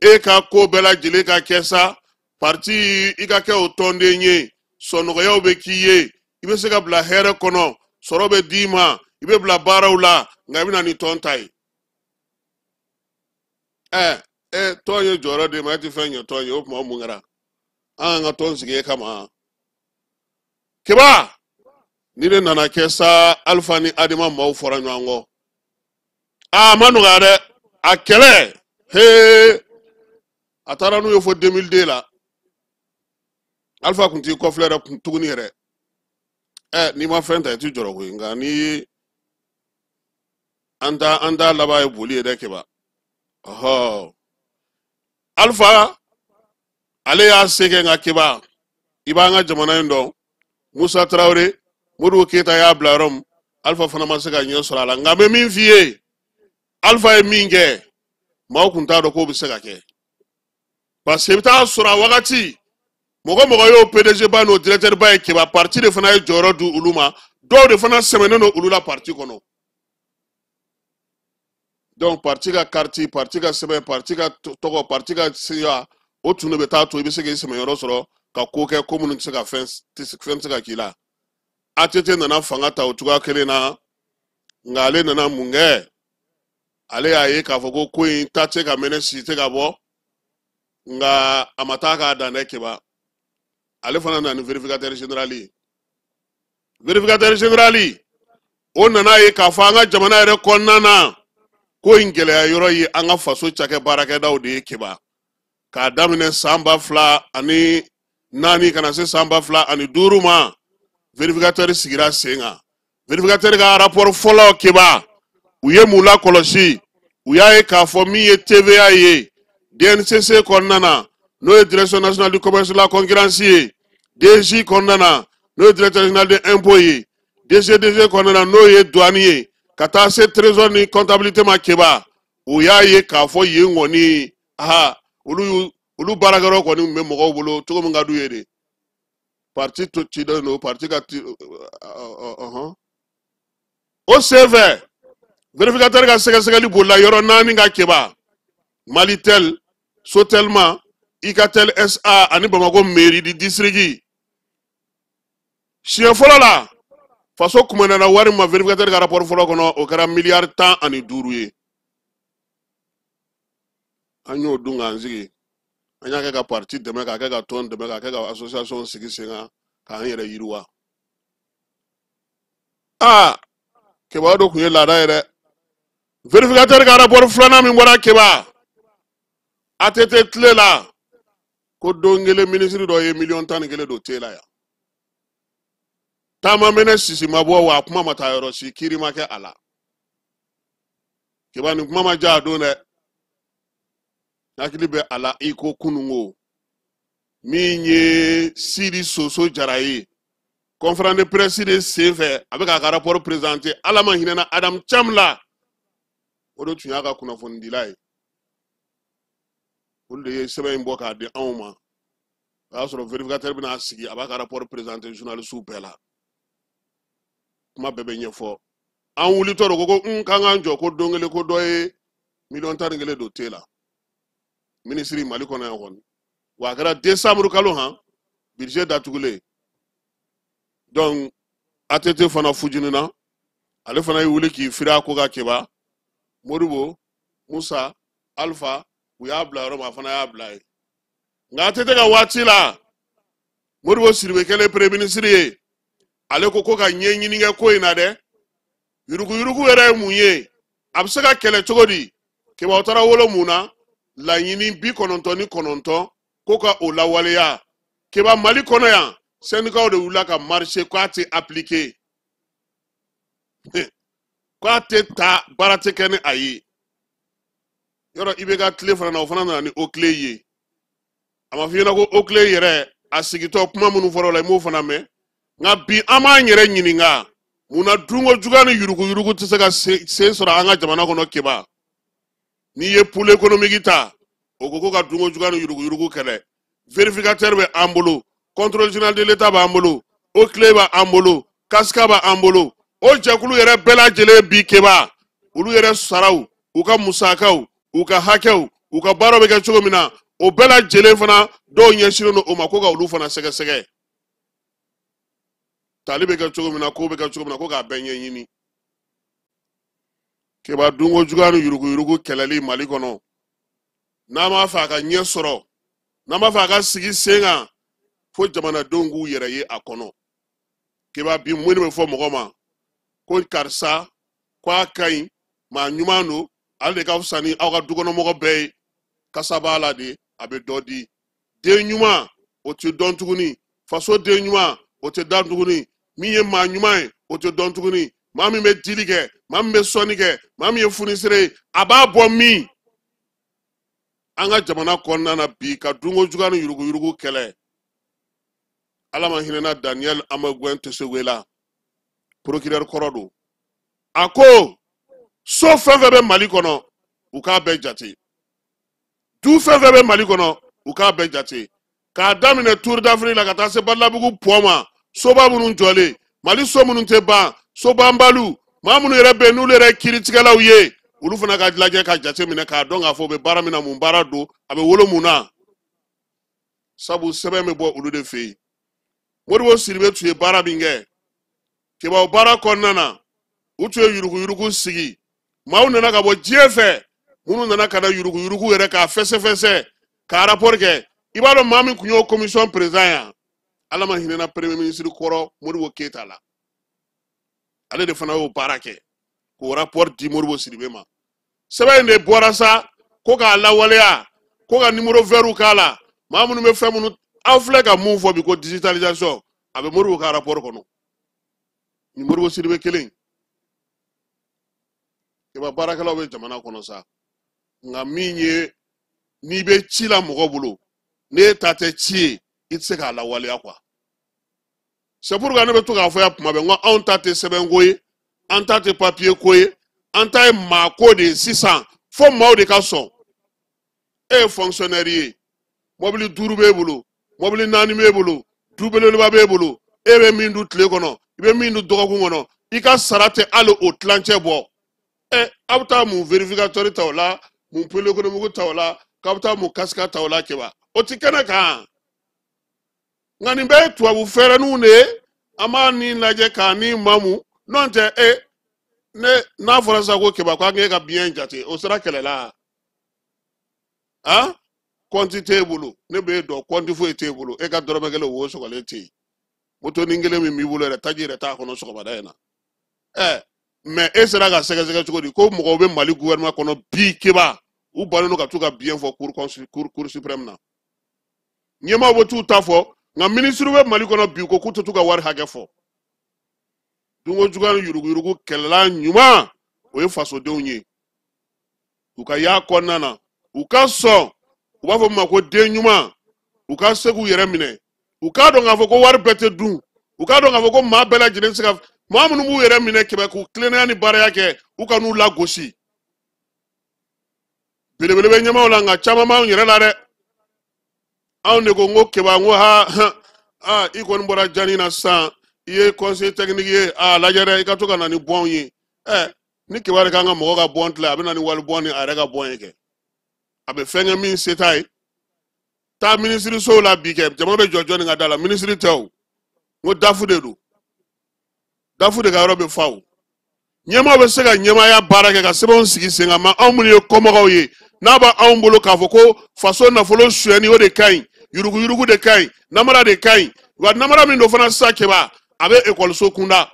E ka ko bɛɛ lajɛlen ka kɛ sa, parti, i ka kɛ o tɔnden ye, sɔnɔgɔyaw bɛ k'i ye, i bɛ se ka bila hɛrɛ kɔnɔ, sɔrɔ bɛ d'i ma, i bɛ bila baaraw la, nka i bɛ na ni tɔn ta ye. Ɛ ɛ, tɔn ye jɔyɔrɔ d'e ma, e tɛ fɛn ɲɛ tɔn ye. O tuma, mun kɛra? An ka tɔn sigi e kama. Keba, ni de nana kɛ sa, Alifa ni ADEMA maaw fɔra ɲɔgɔn kɔ. A ma nɔgɔya dɛ, a kɛlɛ hee, a taara n'u ye fo 2002 la. Alifa kun t'i kɔfilɛ yɛrɛ kun tuguni yɛrɛ. Ɛ, n'i ma fɛn ta, i t'i jɔrɔ koyi. Nka ni an ta, an ta laban ye boli ye dɛ. Keba, ɔhɔ, Alifa ale y'a se kɛ. Nka Keba, i b'an ka jamana in dɔn. Musa Tarawele, Modibo Keyita y'a bila yɔrɔ min, Alifa fana ma se ka ɲɛ sɔrɔ a la. Nka n bɛ min f'i ye, Alifa ye min kɛ, maaw kun t'a dɔn k'o bɛ se ka kɛ, parce que i bɛ taa sɔrɔ a wagati, mɔgɔ mɔgɔ y'o PDG ba n'o directeur ba ye, Keba, parti de fana ye jɔyɔrɔ di olu ma. Dɔw de fana sɛmɛnen don olu la parti kɔnɔ. Donc parti ka carte, parti ka sɛbɛn, parti ka tɔgɔ, parti ka siya, o tun de bɛ taa to i bɛ se k'i sɛmɛyɔrɔ sɔrɔ ka ko kɛ, ko minnu tɛ se ka fɛn fɛn tɛ se ka k'i la. ATT nana fanga ta o cogoya kelen na. Nka ale nana mun kɛ? Ale y'a ye k'a fɔ ko ko in ta tɛ ka mɛnɛ, si tɛ ka bɔ, nka a ma taa k'a dan dɛ. Keba, ale fana nana ni vérificateur général ye. Vérificateur général o nana ye k'a fɔ an ka jamana yɛrɛ kɔnɔna na, ko in gɛlɛya yɔrɔ ye an ka faso cakɛ baarakɛdaw de ye. Keba, K'a daminɛ san 2004 ka na se san 2005 ma, vérificateur sigira sen kan. Vérificateur ka rapport fɔlɔ, Keba, u ye mun lakɔlɔsi? U y'a ye k'a fɔ min ye TVA ye DNCC kɔnɔna na, n'o ye Direction nationale du commerce de la concurrence ye, DG kɔnɔna na, n'o ye Directeur général de impôt ye, DGDG kɔnɔna na, n'o ye douane ye, ka taa se trésor ni comptabilité ma. Keba, u y'a ye k'a fɔ yen kɔni, aha, olu baarakɛyɔrɔ kɔni tun bɛ mɔgɔw bolo cogo min ka d'u ye de. Parti to cilen don, parti ka ti ɔhɔn. O senfɛ, vérificateur ka sɛgɛsɛgɛli bolila yɔrɔ naani ka, Keba: Malitel, Sotelma, Ikatel SA ani Bamakɔ mairie du district. Siɲɛ fɔlɔ la, faso kumana wari ma vérificateur ka rapport fɔlɔ kɔnɔ, o kɛra miliyari 15 ye. An y'o dun k'an sigi, an y'a kɛ ka parti dɛmɛ, k'a kɛ ka tɔn dɛmɛ, k'a kɛ ka association sigi sen kan, k'an yɛrɛ yiriwa. Aa, Keba, o de tun ye laada ye dɛ. Vérificateur ka rapport filanan min bɔra, Keba, ATT tile la, ko don kelen minisiri dɔ ye miliyɔn 11 don te la yan. Taama mɛnɛ sisi ma bɔ wa, a kuma ma taa yɔrɔ si, kiiri ma kɛ a la. Keba, nin kuma ma diya a don dɛ. Hakili bɛ a la i ko kununko min ye Sidi Soso Jara ye, conférence de presse de sen fɛ, a bɛ k'a ka rapport présenter. Ala ma hinɛna Adam Cham la, o de tun y'a ka kunnafonidila ye. Olu de ye sɛbɛn in bɔ k'a di anw ma. O y'a sɔrɔ vérificateur bɛna sigi, a b'a ka rapport présenter journaliste bɛɛ la, kuma bɛɛ bɛ ɲɛfɔ. An wulitɔ don ko n k'an k'an jɔ ko don kelen ko dɔ ye miliyɔn 11 don te la, minisiri Mali kɔnɔ yan kɔni. Wa a kɛra décembre kalo han, budget datugulen. Donc ATT fana fujinina, ale fana ye wuli k'i firi a ko ka. Keba, Modibo, Musa, Alpha, u y'a bila yɔrɔ min, a fana y'a bila yen. Nka ATT ka waati la, Modibo Sidibe kɛlen premier ministre ye, ale ko ko ka ɲɛɲini kɛ ko in na dɛ. Yuruguyurugu yɛrɛ ye mun ye? A bɛ se ka kɛlɛ cogo di? Keba, o taara wolo mun na? Laɲini 99 ko ka o lawaleya. Keba, Mali kɔnɔ yan, syndicats de wulila ka marcher k'a tɛ appliquer, k'a tɛ ta, baara tɛ kɛ ni a ye. Yɔrɔ i bɛ ka tile fana na, o fana nana ni OCLEI ye. A ma f'i ɲɛna ko OCLEI yɛrɛ a sigitɔ, kuma minnu fɔra o la, i m'o fana mɛn. Nka bi, an b'an yɛrɛ ɲininka munna dunko juguya ni yuruguyurugu tɛ se ka sen sɔrɔ an ka jamana kɔnɔ. Keba, n'i ye pôle économique ta, o ko ko ka dunko juguya ni yuruguyurugu kɛlɛ. Vérificateur bɛ an bolo, contrôle général de l'État b'an bolo, OCLEI b'an bolo, CASCA b'an bolo. O jɛkulu yɛrɛ bɛɛ lajɛlen bi, Keba, olu yɛrɛ saraw, u ka musakaw, u ka hakɛw, u ka baaraw bɛ kɛ cogo min na, o bɛɛ lajɛlen fana, dɔw ɲɛsinnen don o ma ko ka olu fana sɛgɛsɛgɛ. Tali bɛ kɛ cogo min na, ko bɛ kɛ cogo min na, ko k'a bɛɛ ɲɛɲini. Keba, dunko juguya ni yuruguyurugu kɛlɛli Mali kɔnɔ, n'an b'a fɛ a ka ɲɛ sɔrɔ, n'an b'a fɛ a ka sigi sen kan, fo jamanadenw k'u yɛrɛ ye a kɔnɔ. Keba, bi, mun de bɛ fɔ mɔgɔ ma ko karisa ko a ka ɲi, maa ɲuman don, ale de ka fisa ni aw ka dukɔnɔmɔgɔ bɛɛ ye? Kasa b'a la de, a bɛ dɔ di. Den ɲuman, o tɛ dɔn tuguni. Faso den ɲuman, o tɛ dan tuguni. Min ye maa ɲuman ye, o tɛ dɔn tuguni. Maa min bɛ dili kɛ, maa min bɛ sɔnni kɛ, maa min ye funisere ye, a b'a bɔ min? An ka jamana kɔnɔna na bi, ka dunko juguya ni yuruguyurugu kɛlɛ, Ala ma hinɛna Daniel Amagwen Tesewe la, procureur kɔrɔ don. A ko so fɛn fɛn bɛ Mali kɔnɔ, u k'a bɛɛ jate. Du fɛn fɛn bɛ Mali kɔnɔ, u k'a bɛɛ jate, k'a daminɛ Tour d'Afrique la ka taa se Badalabugu pont ma. Soba minnu jɔlen Mali, so minnu tɛ ban, so banbaliw, maa minnu yɛrɛ bɛ yen n'olu yɛrɛ ye kiiritigɛlaw ye, olu fana ka lajɛ ka jate minɛ k'a dɔn k'a fɔ u bɛ baara min na, mun baara don, a bɛ wolo mun na, sabu sɛbɛn bɛ bɔ olu de fɛ yen. Modibo Sidibe tun ye baara min kɛ, Keba, o baara kɔnɔna na, u tun ye yuruguyurugu sigi. Maaw nana ka bɔ diɲɛ fɛ, minnu nana ka na yuruguyurugu yɛrɛ k'a fɛsɛfɛsɛ, k'a rapport kɛ. I b'a dɔn maa min tun y'o commission président yan? Ala ma hinɛna premier ministre kɔrɔ Modibo Keyita la. Ale de fana y'o baara kɛ k'o rapport di Modibo Sidibe ma. Sɛbɛn in de bɔra sa ko k'a lawaleya. Ko ka numéro vert k'a la. Maa minnu bɛ fɛn minnu aw filɛ ka mun fɔ bi ko digitalisation a bɛ Modibo ka rapport kɔnɔ. Ni Modibo Sidibe kelen. Keba baarakɛlaw bɛ jamana kɔnɔ sa. Nka min ye n'i bɛ ci la mɔgɔ bolo n'e ta tɛ ci ye i tɛ se k'a lawaleya quoi. C'est pourquoi ne bɛ to k'a fɔ yan tuma bɛɛ n ko anw ta tɛ sɛbɛnko ye, an ta tɛ papier ko ye, an ta ye maako de ye sisan fo maaw de ka sɔn. E ye fonctionnaire ye, mɔbili 5 b'e bolo, mɔbili 4 b'e bolo, du belebeleba b'e bolo, e bɛ min dun tile kɔnɔ, i bɛ min dun dɔgɔkun kɔnɔ, i ka sara tɛ hali o tilancɛ bɔ. Aw bɛ taa mun vérificateur ta o la, mun pôle économique ta o la, k'aw bɛ taa mun kasika ta o la Keba, o ti kɛnɛ kan. Nka nin bɛɛ ye tubabu fɛɛrɛninw de ye, an b'a ni lajɛ k'a ni mamu, n'o tɛ ne n'a fɔra sisan ko Keba ko an k'e ka biɲɛ jate, o sera kɛlɛ la. Han? Kɔnti t'e bolo, ne b'e dɔn, kɔnti foyi t'e bolo, e ka dɔrɔmɛ kelen wo sɔgɔlen tɛ yen. Motonin kelen min b'i bolo yɛrɛ, taji yɛrɛ t'a kɔnɔ sɔgɔmada in na. Mais e sera ka sɛgɛsɛgɛ cogo di ko mɔgɔw bɛ Mali gouvernement kɔnɔ bi Keba, u bannen don ka t'u ka biɲɛ fɔ cour suprême na. Ɲɛmaaw bɛ t'u ta fɔ, nka minisiriw bɛ Mali kɔnɔ bi ko k'u tɛ t'u ka wari hakɛ fɔ. Dunko juguya ni yuruguyurugu kɛlɛla ɲuman o ye fasodenw ye. U ka y'a kɔnɔna na, u ka sɔn, u b'a fɔ min ma ko den ɲuman, u ka se k'u yɛrɛ minɛ, u k'a dɔn k'a fɔ ko wari bɛɛ tɛ dun, u k'a dɔn k'a fɔ ko maa bɛɛ lajɛlen tɛ se ka maa minnu b'u yɛrɛ minɛ kɛmɛ k'u tilennenya ni baaraya kɛ, u ka n'u lagosi. Belebele bɛ ɲɛmaaw la, nka caman b'anw yɛrɛ la dɛ. Anw de ko n ko Keba, n ko ha, ha, i kɔni bɔra jani na sisan, i ye conseiller technique ye, a lajɛ dɛ, i ka to ka na ni bɔnw ye. Ni Keba de kan ka mɔgɔ ka bɔn tila, a bɛ na ni wali bɔn ni a yɛrɛ ka bɔn ye kɛ. A bɛ fɛn kɛ min se t'a ye. Taa minisirisow la bi kɛ, jama bɛ jɔ jɔnni ka da la, minisiri tɛ o. N ko dafu de don. Dafu de ka yɔrɔ bɛ fa o. Ɲɛmaaw bɛ se ka ɲɛmaaya baara kɛ ka sɛbɛnw sigi sen kan, ma anw minnu ye kɔmɔgɔw ye, n'a b'anw bolo k'a fɔ ko faso nafolo sonyɛni o de ka ɲi, yuruguyurugu de ka ɲi, namara de ka ɲi. Wa namara min don fana sisan Keba, a bɛ ekɔliso kunda,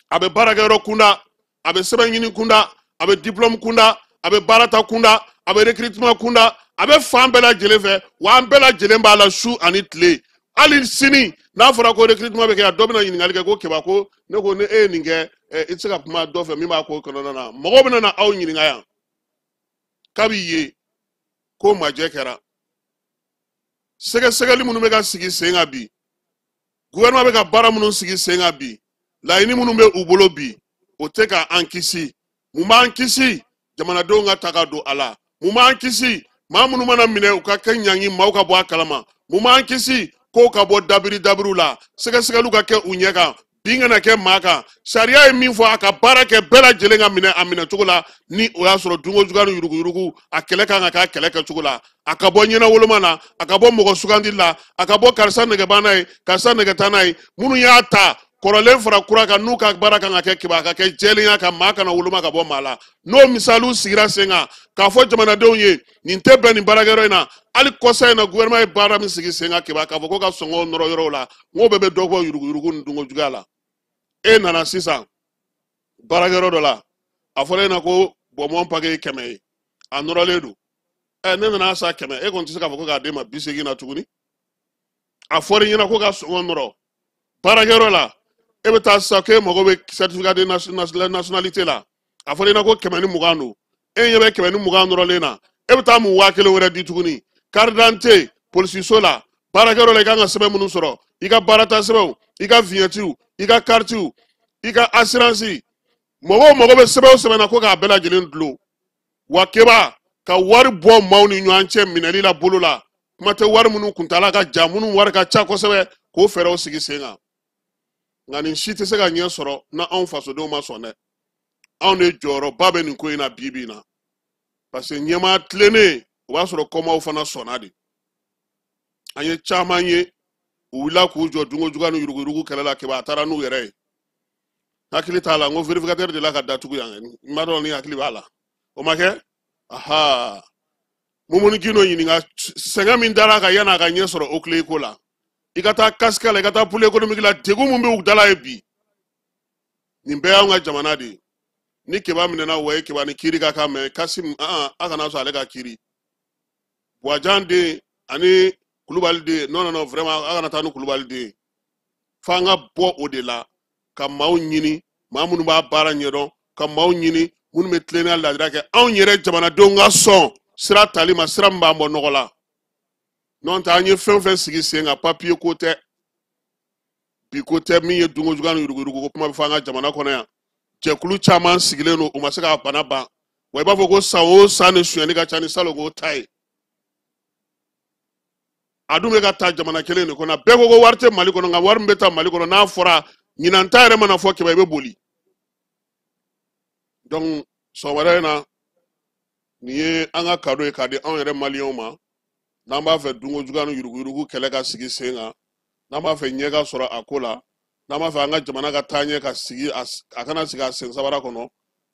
a bɛ baarakɛyɔrɔ kunda, a bɛ sɛbɛn ɲini kunda, a bɛ diplôme kunda, a bɛ baarata kunda, a bɛ recrutement kunda, a bɛ fan bɛɛ lajɛlen fɛ, wa an bɛɛ lajɛlen b'a la su ani tile. Hali sini n'a fɔra ko recrutement bɛ kɛ yan, dɔ bɛna ɲininkali kɛ ko Keba ko ne ko ni e ye nin kɛ, i tɛ se ka kuma dɔ fɛ min b'a ko kɔnɔna na. Mɔgɔw bɛna na aw ɲininka yan kabi ye ko majɛ kɛra. Sɛgɛsɛgɛli minnu bɛ ka sigi sen kan bi, gouvernement bɛ ka baara minnu sigi sen kan bi, laɲini minnu bɛ u bolo bi, o tɛ ka an kisi. Mun b'an kisi? Jamanadenw ka ta ka don a la. Mun b'an kisi? Maa minnu mana minɛ u ka kɛ ɲangi, maaw ka bɔ a kalama. Mun b'an kisi? Kow ka bɔ dabiri dabiriw la, sɛgɛsɛgɛliw ka kɛ u ɲɛ kan, bin kana kɛ maa kan. Sariya ye min fɔ a ka baara kɛ bɛɛ lajɛlen ka minɛ a minɛ cogo la, ni o y'a sɔrɔ dunko juguya ni yuruguyurugu a kɛlɛ kan ka kɛ a kɛlɛ kɛcogo la. A ka bɔ ɲɛnawoloma na, a ka bɔ mɔgɔ sugandi la, a ka bɔ karisa nɛgɛ b'an n'a ye, karisa nɛgɛ t'an n'a ye. Minnu y'a ta kɔrɔlen fara kura kan, n'u ka baara kan ka kɛ kiba, a ka kɛ jɛlenya kan, maa kana woloma ka bɔ maa la. N'o misaliw sigira sen kan k'a fɔ jamanadenw ye nin tɛ bɛn nin baarakɛyɔrɔ in na, hali kɔsa in na gouvernement ye baara min sigi sen kan kiba, k'a fɔ ko ka sɔngɔw nɔrɔ yɔrɔw la, n k'o bɛɛ bɛ dɔ bɔ yuruguyurugu ni dunko juguya la. E nana sisan baarakɛyɔrɔ dɔ la, a fɔra e na ko bɔnbɔn pake ye 100 ye, a nɔrɔlen don. Ne nana sa 100, e kɔni tɛ se k'a fɔ ko k'a d'e ma 80 na tuguni. A fɔra i ɲɛna ko ka sɔngɔ nɔrɔ baarakɛyɔrɔ la, e bɛ taa sisan k'e mago bɛ certificat de nationalité la, a fɔra i ɲɛna ko 120 don, e ɲɛ bɛ 120 nɔrɔlen na, e bɛ taa mun 1000 wɛrɛ di tuguni. Carte d'identité polisiso la, baarakɛyɔrɔ la, i kan ka sɛbɛn minnu sɔrɔ, i ka baarata sɛbɛnw, i ka vignettew, i ka cartew, i ka assurance, mɔgɔw mago bɛ sɛbɛn o sɛbɛn na ko k'a bɛɛ lajɛlen dulon. Wa Keba ka wari bɔ maaw ni ɲɔgɔn cɛ minɛli la bolo la, kuma tɛ wari minnu kuntaala ka jan, minnu wari ka ca kosɛbɛ, k'o fɛɛrɛw sigi sen kan. Nka nin si tɛ se ka ɲɛ sɔrɔ n'anw fasodenw ma sɔn dɛ. Anw de jɔyɔrɔba bɛ nin ko in na bi bi in na, parce que ɲɛmaa tilennen o b'a sɔrɔ kɔmaw fana sɔnna de. An ye caman ye u wulila k'u jɔ dunko juguya ni yuruguyurugu kɛlɛ la, Keba a taara n'u yɛrɛ ye. Hakili t'a la, n ko vérificateur de la ka datugu yan, n m'a dɔn ni hakili b'a la, o ma kɛ. Aha, Mumuni Gindo ɲininka sɛgɛn min dara a kan yan'a ka ɲɛ sɔrɔ OCLEI ko la. I ka taa kasika la, i ka taa pôle économique la, degun mun bɛ u da la ye bi. Nin bɛɛ y'anw ka jamana de ye. Ni Keba minɛna, wa ye Keba ni kiiri ka kan, mɛ Kasim, a kana sɔn ale ka kiiri. Buwajan den ani Kulubali den, non non non, vraiment a kana taa ni Kulubali den. F'an ka bɔ o de la ka maaw ɲini, maa minnu b'a baara ɲɛdɔn, ka maaw ɲini minnu bɛ tilennenya laadira kɛ. Anw yɛrɛ jamanadenw ka sɔn sira tali ma, sira min b'an bɔ nɔgɔ la. N'o tɛ an ye fɛn fɛn sigi sen kan, papiye ko tɛ, bi ko tɛ, min ye dunkojuguya ni yuruguyurugu ko kuma bɛ fɔ an ka jamana kɔnɔ yan. Jɛkulu caman sigilen don, u ma se k'a bana ban. Wa i b'a fɔ ko san o san ni sonyɛni ka ca ni salonko ta ye. A dun bɛ ka taa jamana kelen de kɔnɔ. Bɛɛ ko ko wari tɛ Mali kɔnɔ, nka wari min bɛ taa Mali kɔnɔ, n'a fɔra ɲinan ta yɛrɛ mana fɔ kɛmɛ, i bɛ boli. Donc sɔgɔmada in na, nin ye an ka cadeau ye k'a di anw yɛrɛ maliyɛnw ma. N'an b'a fɛ dunkojuguya ni yuruguyurugu kɛlɛ ka sigi sen kan, n'an b'a fɛ ɲɛ ka sɔrɔ a ko la, n'an b'a fɛ an ka jamana ka taa ɲɛ ka sigi a kana sigi a sen sabara kɔnɔ.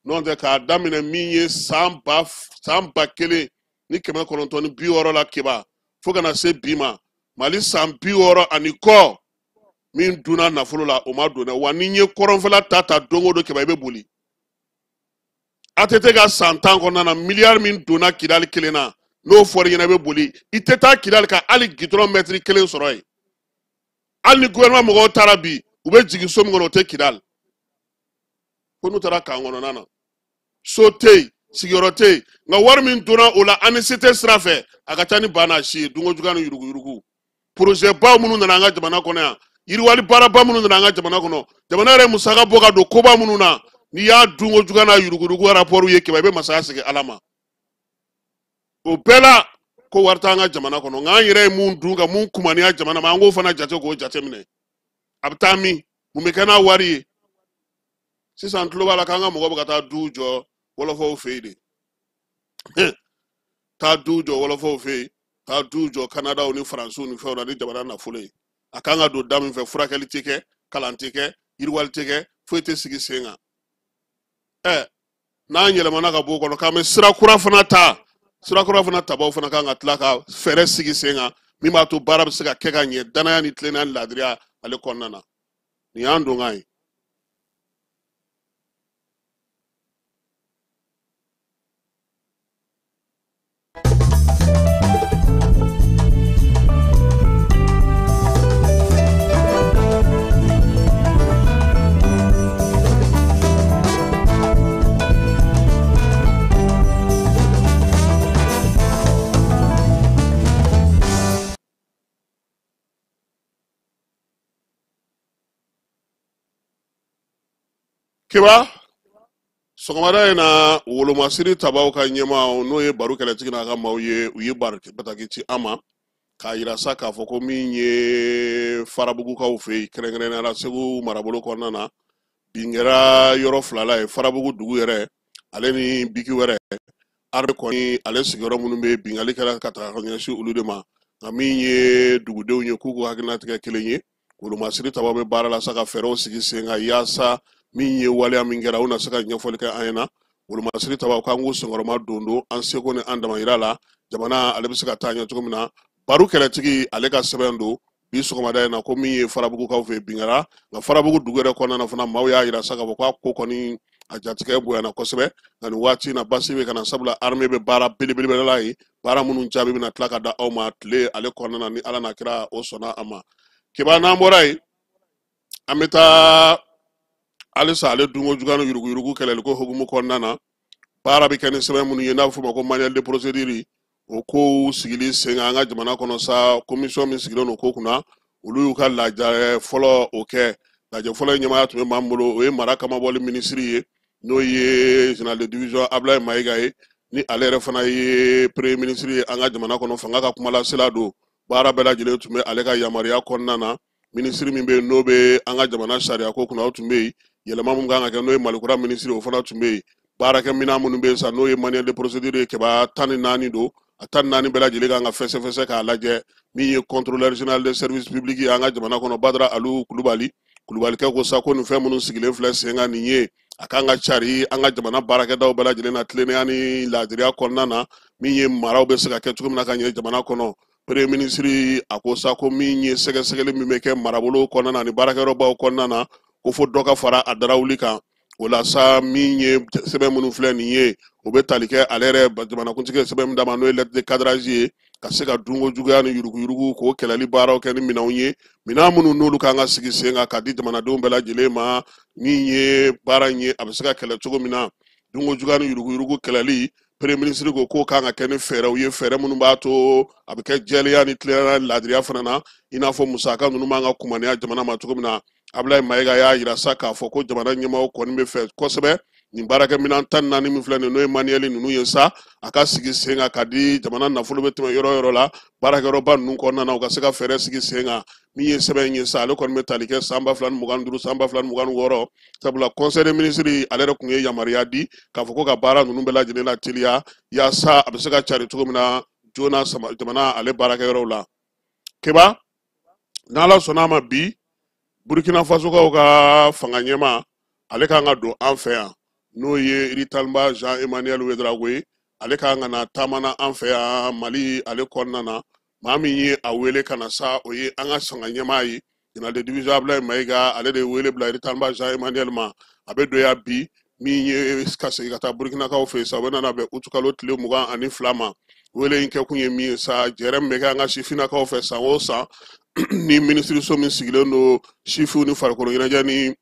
N'o tɛ k'a daminɛ min ye san 1960 la Keba fo ka na se bi ma, Mali san 60 ani kɔ min dunna nafolo la, o ma don dɛ. Wa ni n ye kɔrɔnfɛla ta ta don o don Keba, i bɛ boli. ATT ka san 10 kɔnɔna na, miliyari min donna Kidali kelen na, n'o fɔra i ɲɛna, i bɛ boli. I tɛ taa Kidali ka hali gidɔrɔn mɛtiri kelen sɔrɔ yen. Hali ni gouvernement mɔgɔw taara bi, u bɛ jigin so min kɔnɔ, o tɛ Kidali. Ko n'u taara kan kɔnɔna na, so tɛ yen, sigiyɔrɔ tɛ yen. Nka wari min donna o la ANCT sira fɛ, a ka ca ni ba n'a si ye. Dunkojuguya ni yuruguyurugu. Projet baw minnu nana an ka jamana kɔnɔ yan, yiriwali baaraba minnu nana an ka jamana kɔnɔ, jamana yɛrɛ musaka bɔ ka don koba minnu na, n'i y'a dunkojuguya n'a yuruguyurugu rapport ye Keba, i bɛ masaya segin Ala ma. O bɛɛ la ko wari t'an ka jamana kɔnɔ, nka an yɛrɛ ye mun dun ka mun kumaniya jamana ma, an k'o fana jate k'o jate minɛ. A bɛ taa min, mun bɛ kɛ n'a wari ye? Sisan tulo b'a la k'an ka mɔgɔ bɛ ka taa du jɔ wɔlɔfɔw fɛ yen de. Taa du jɔ wɔlɔfɔw fɛ yen, taa du jɔ Kanadaw ni Faransiw ni fɛnw na ni jamana nafolo ye. A kan ka don da min fɛ, furakɛli tɛ kɛ, kalan tɛ kɛ, yiriwali tɛ kɛ, foyi tɛ sigi sen kan. N'an yɛlɛmana ka bɔ o kɔnɔ k'an bɛ sira kura fana ta, sira kura fana tabaw fana kan ka tila ka fɛɛrɛ sigi sen kan min b'a to baara bɛ se ka kɛ ka ɲɛ danaya ni tilennenya ni laadiriya ale kɔnɔna na. Nin y'an donkan ye. Keba, sɔgɔmada in na wolomasiri tabaw ka ɲɛmaaw, n'o ye baro kɛlɛtigi n'a ka maaw ye, u ye bataki ci an ma k'a yira sa k'a fɔ ko min ye farabugukaw fɛ yen, kɛrɛnkɛrɛnnenya la Segu marabolo kɔnɔna na, bin kɛra yɔrɔ fila la yen, Farabugu dugu yɛrɛ ale ni Biki wɛrɛ. Armée kɔni ale sigiyɔrɔ minnu bɛ yen, binkanni kɛra ka taga ka ɲɛsin olu de ma. Nka min ye dugudenw ye, k'u k'u hakilina tigɛ kelen ye. Wolomasiri tabaw bɛ baara la sa ka fɛɛrɛw sigi sen kan yaasa min ye waleya min kɛra, u na se ka ɲɛfɔli kɛ an ɲɛna. Wolomasiri tabaw k'an k'u senkɔrɔma don don an seko ni an damayira la, jamana ale bɛ se ka taa ɲɛ cogo min na. Baro kɛlɛtigi ale ka sɛbɛn don bi sɔgɔmada in na ko min ye Farabugukaw fɛ bin kɛra. Nka Farabugu dugu yɛrɛ kɔnɔna na fana, maaw y'a yira sa k'a fɔ k'a ko kɔni a jatigɛ bonyana kosɛbɛ. Nka nin waati in na basi bɛ ka na, sabula armée bɛ baara belebeleba la yen, baara minnu jaabi bɛna tila ka da aw ma tile ale kɔnɔna na ni Ala n'a kira o sɔnna a ma. Keba, n'an bɔra yen, an bɛ taa halisa ale dunko juguya ni yuruguyurugu kɛlɛliko hukumu kɔnɔna na. Baara bɛ kɛ ni sɛbɛn minnu ye, n'a bɛ f'o ma ko manuel de procédure, o kow sigili sen kan an ka jamana kɔnɔ sa, commission min sigilen don ko kunna, olu y'u ka lajɛ fɔlɔ o kɛ. Lajɛ fɔlɔ in ɲɛmaaya tun bɛ maa min bolo, o ye mara kamabɔli minisiri ye, n'o ye général de division Ablaye Mayiga ye, ni ale yɛrɛ fana ye premier ministre ye an ka jamana kɔnɔ. Fanga ka kumalasela don, baara bɛɛ lajɛlen tun bɛ ale ka yamaruya kɔnɔna na. Minisiri min bɛ yen n'o bɛ an ka jamana sariya ko kunna, o tun bɛ yen. Yɛlɛma min kan ka kɛ, n'o ye Malikura minisiri, o fana tun bɛ yen. Baarakɛminɛn minnu bɛ yen sa, n'o ye manuel de procédure ye, kɛmɛ tan ni naani don, a 14 bɛɛ lajɛlen kan ka fɛsɛfɛsɛ k'a lajɛ. Min ye contrôleur général de service public ye an ka jamana kɔnɔ, Badara Alu Kulubali, Kulubalikɛ ko sa ko nin fɛn minnu sigilen filɛ sen kan nin ye, a kan ka cari an ka jamana baarakɛdaw bɛɛ lajɛlen na tilennenya ni laadiriya kɔnɔna na, min ye maraw bɛ se ka kɛ cogo min na ka ɲɛ jamana kɔnɔ. Premier ministre a ko sa ko min ye sɛgɛsɛgɛli min bɛ kɛ marabolo kɔnɔna na ani baarakɛyɔrɔbaw kɔnɔna na, ko fo dɔ ka fara a darawuli kan. O la sa, min ye sɛbɛn minnu filɛ nin ye, o bɛ tali kɛ ale yɛrɛ jamanakuntigi ye sɛbɛn min d'a ma, n'o ye lettre de cadrage ye, ka se ka dunko juguya ni yuruguyurugu k'o kɛlɛli baaraw kɛ ni minɛnw ye, minɛn minnu n'olu kan ka sigi sen kan ka di jamanadenw bɛɛ lajɛlen ma. Min ye baara in ye, a bɛ se ka kɛlɛ cogo min na, dunko juguya ni yuruguyurugu kɛlɛli, premier ministre ko k'o kan ka kɛ ni fɛɛrɛw ye, fɛɛrɛ minnu b'a to a bɛ kɛ jɛlenya ni tilennenya ni laadiriya fana na, i n'a fɔ musaka ninnu b'an ka kumaniya jamana ma cogo min na. Abulayi Mayiga y'a yira sa k'a fɔ ko jamana ɲɛmaaw kɔni bɛ fɛ kosɛbɛ nin baarakɛminɛn 14 min filɛ nin n'o ye manuel ninnu ye sa, a ka sigi sen kan ka di jamana nafolo bɛ tɛmɛ yɔrɔ o yɔrɔ la, baarakɛyɔrɔba ninnu kɔnɔna na, u ka se ka fɛɛrɛ sigi sen kan. Min ye sɛbɛn in ye sa, ale kɔni bɛ tali kɛ san 2025 san 2026, sabula conseil des ministres ale yɛrɛ tun ye yamaruya di k'a fɔ ko ka baara ninnu bɛɛ lajɛlen lateliya yaasa a bɛ se ka cari cogo min na joona jamana ale baarakɛyɔrɔw la. Keba, n'Ala sɔnna a ma, bi Burkina Fasokaw ka fanga ɲɛmaa ale kan ka don an fɛ yan, n'o ye Ritaliba Jean Emmanuel Ouedraogo ye. Ale kan ka na taama na an fɛ yan Mali ale kɔnɔna na. Maa min ye a wele ka na sa, o ye an ka fanga ɲɛmaa ye, général de division Abulayi Mayiga. Ale de ye wele bila Ritaliba Jean Emmanuel ma. A bɛ don yan bi, min ye ka segin ka taa Burkinakaw fɛ yen sa, o bɛ nana bɛn utukalo tile 22 ma. Wele in kɛkun ye min ye sa, jɛrɛ min bɛ kɛ an ka sifinnakaw fɛ san o san, ni minisiriso min sigilen don sifinw ni farikolo ɲɛnajɛ ni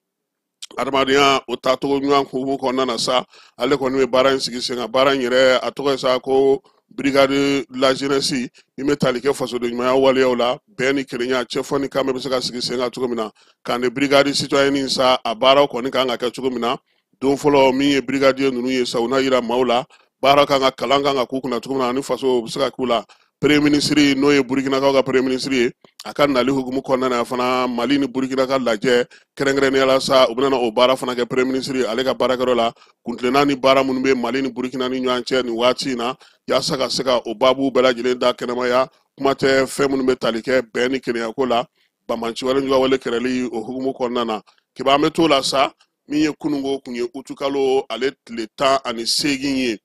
adamadenya o taacogo ɲuman hukumu kɔnɔna na sa, ale kɔni bɛ baara in sigi sen kan. Baara in yɛrɛ a tɔgɔ ye sa ko brigade de la jeunesse, min bɛ tali kɛ fasoden ɲumanya waleyaw la, bɛn ni kelenya, cɛfɔ ni kanbɛn bɛ se ka sigi sen kan cogo min na. Kan de brigade citoyenne sa, a baaraw kɔni kan ka kɛ cogo min na. Don fɔlɔ min ye brigadier ninnu ye sa, u n'a yira maaw la baara kan ka kalan kan ka k'u kunna cogo min na, ani faso bɛ se ka k'u la. Premier ministre n'o ye Burkinakaw ka premier ministre ye, a ka nali hukumu kɔnɔna na fana, Mali ni Burkina ka lajɛ kɛrɛnkɛrɛnnenya la sa, u bɛna o baara fana kɛ premier ministre ale ka baarakɛyɔrɔ la. Kuntilenna ni baara minnu bɛ Mali ni Burkina ni ɲɔgɔn cɛ nin waati in na, yaasa ka se ka o baabu bɛɛ lajɛlen da kɛnɛmaya, kuma tɛ fɛn minnu bɛ tali kɛ bɛn ni kelenyako la, banbanci wale juguya wale kɛlɛli o hukumu kɔnɔna na. Kiba, an bɛ t'o la sa. Min ye kununko kun ye utukalo ale tile 18 ye,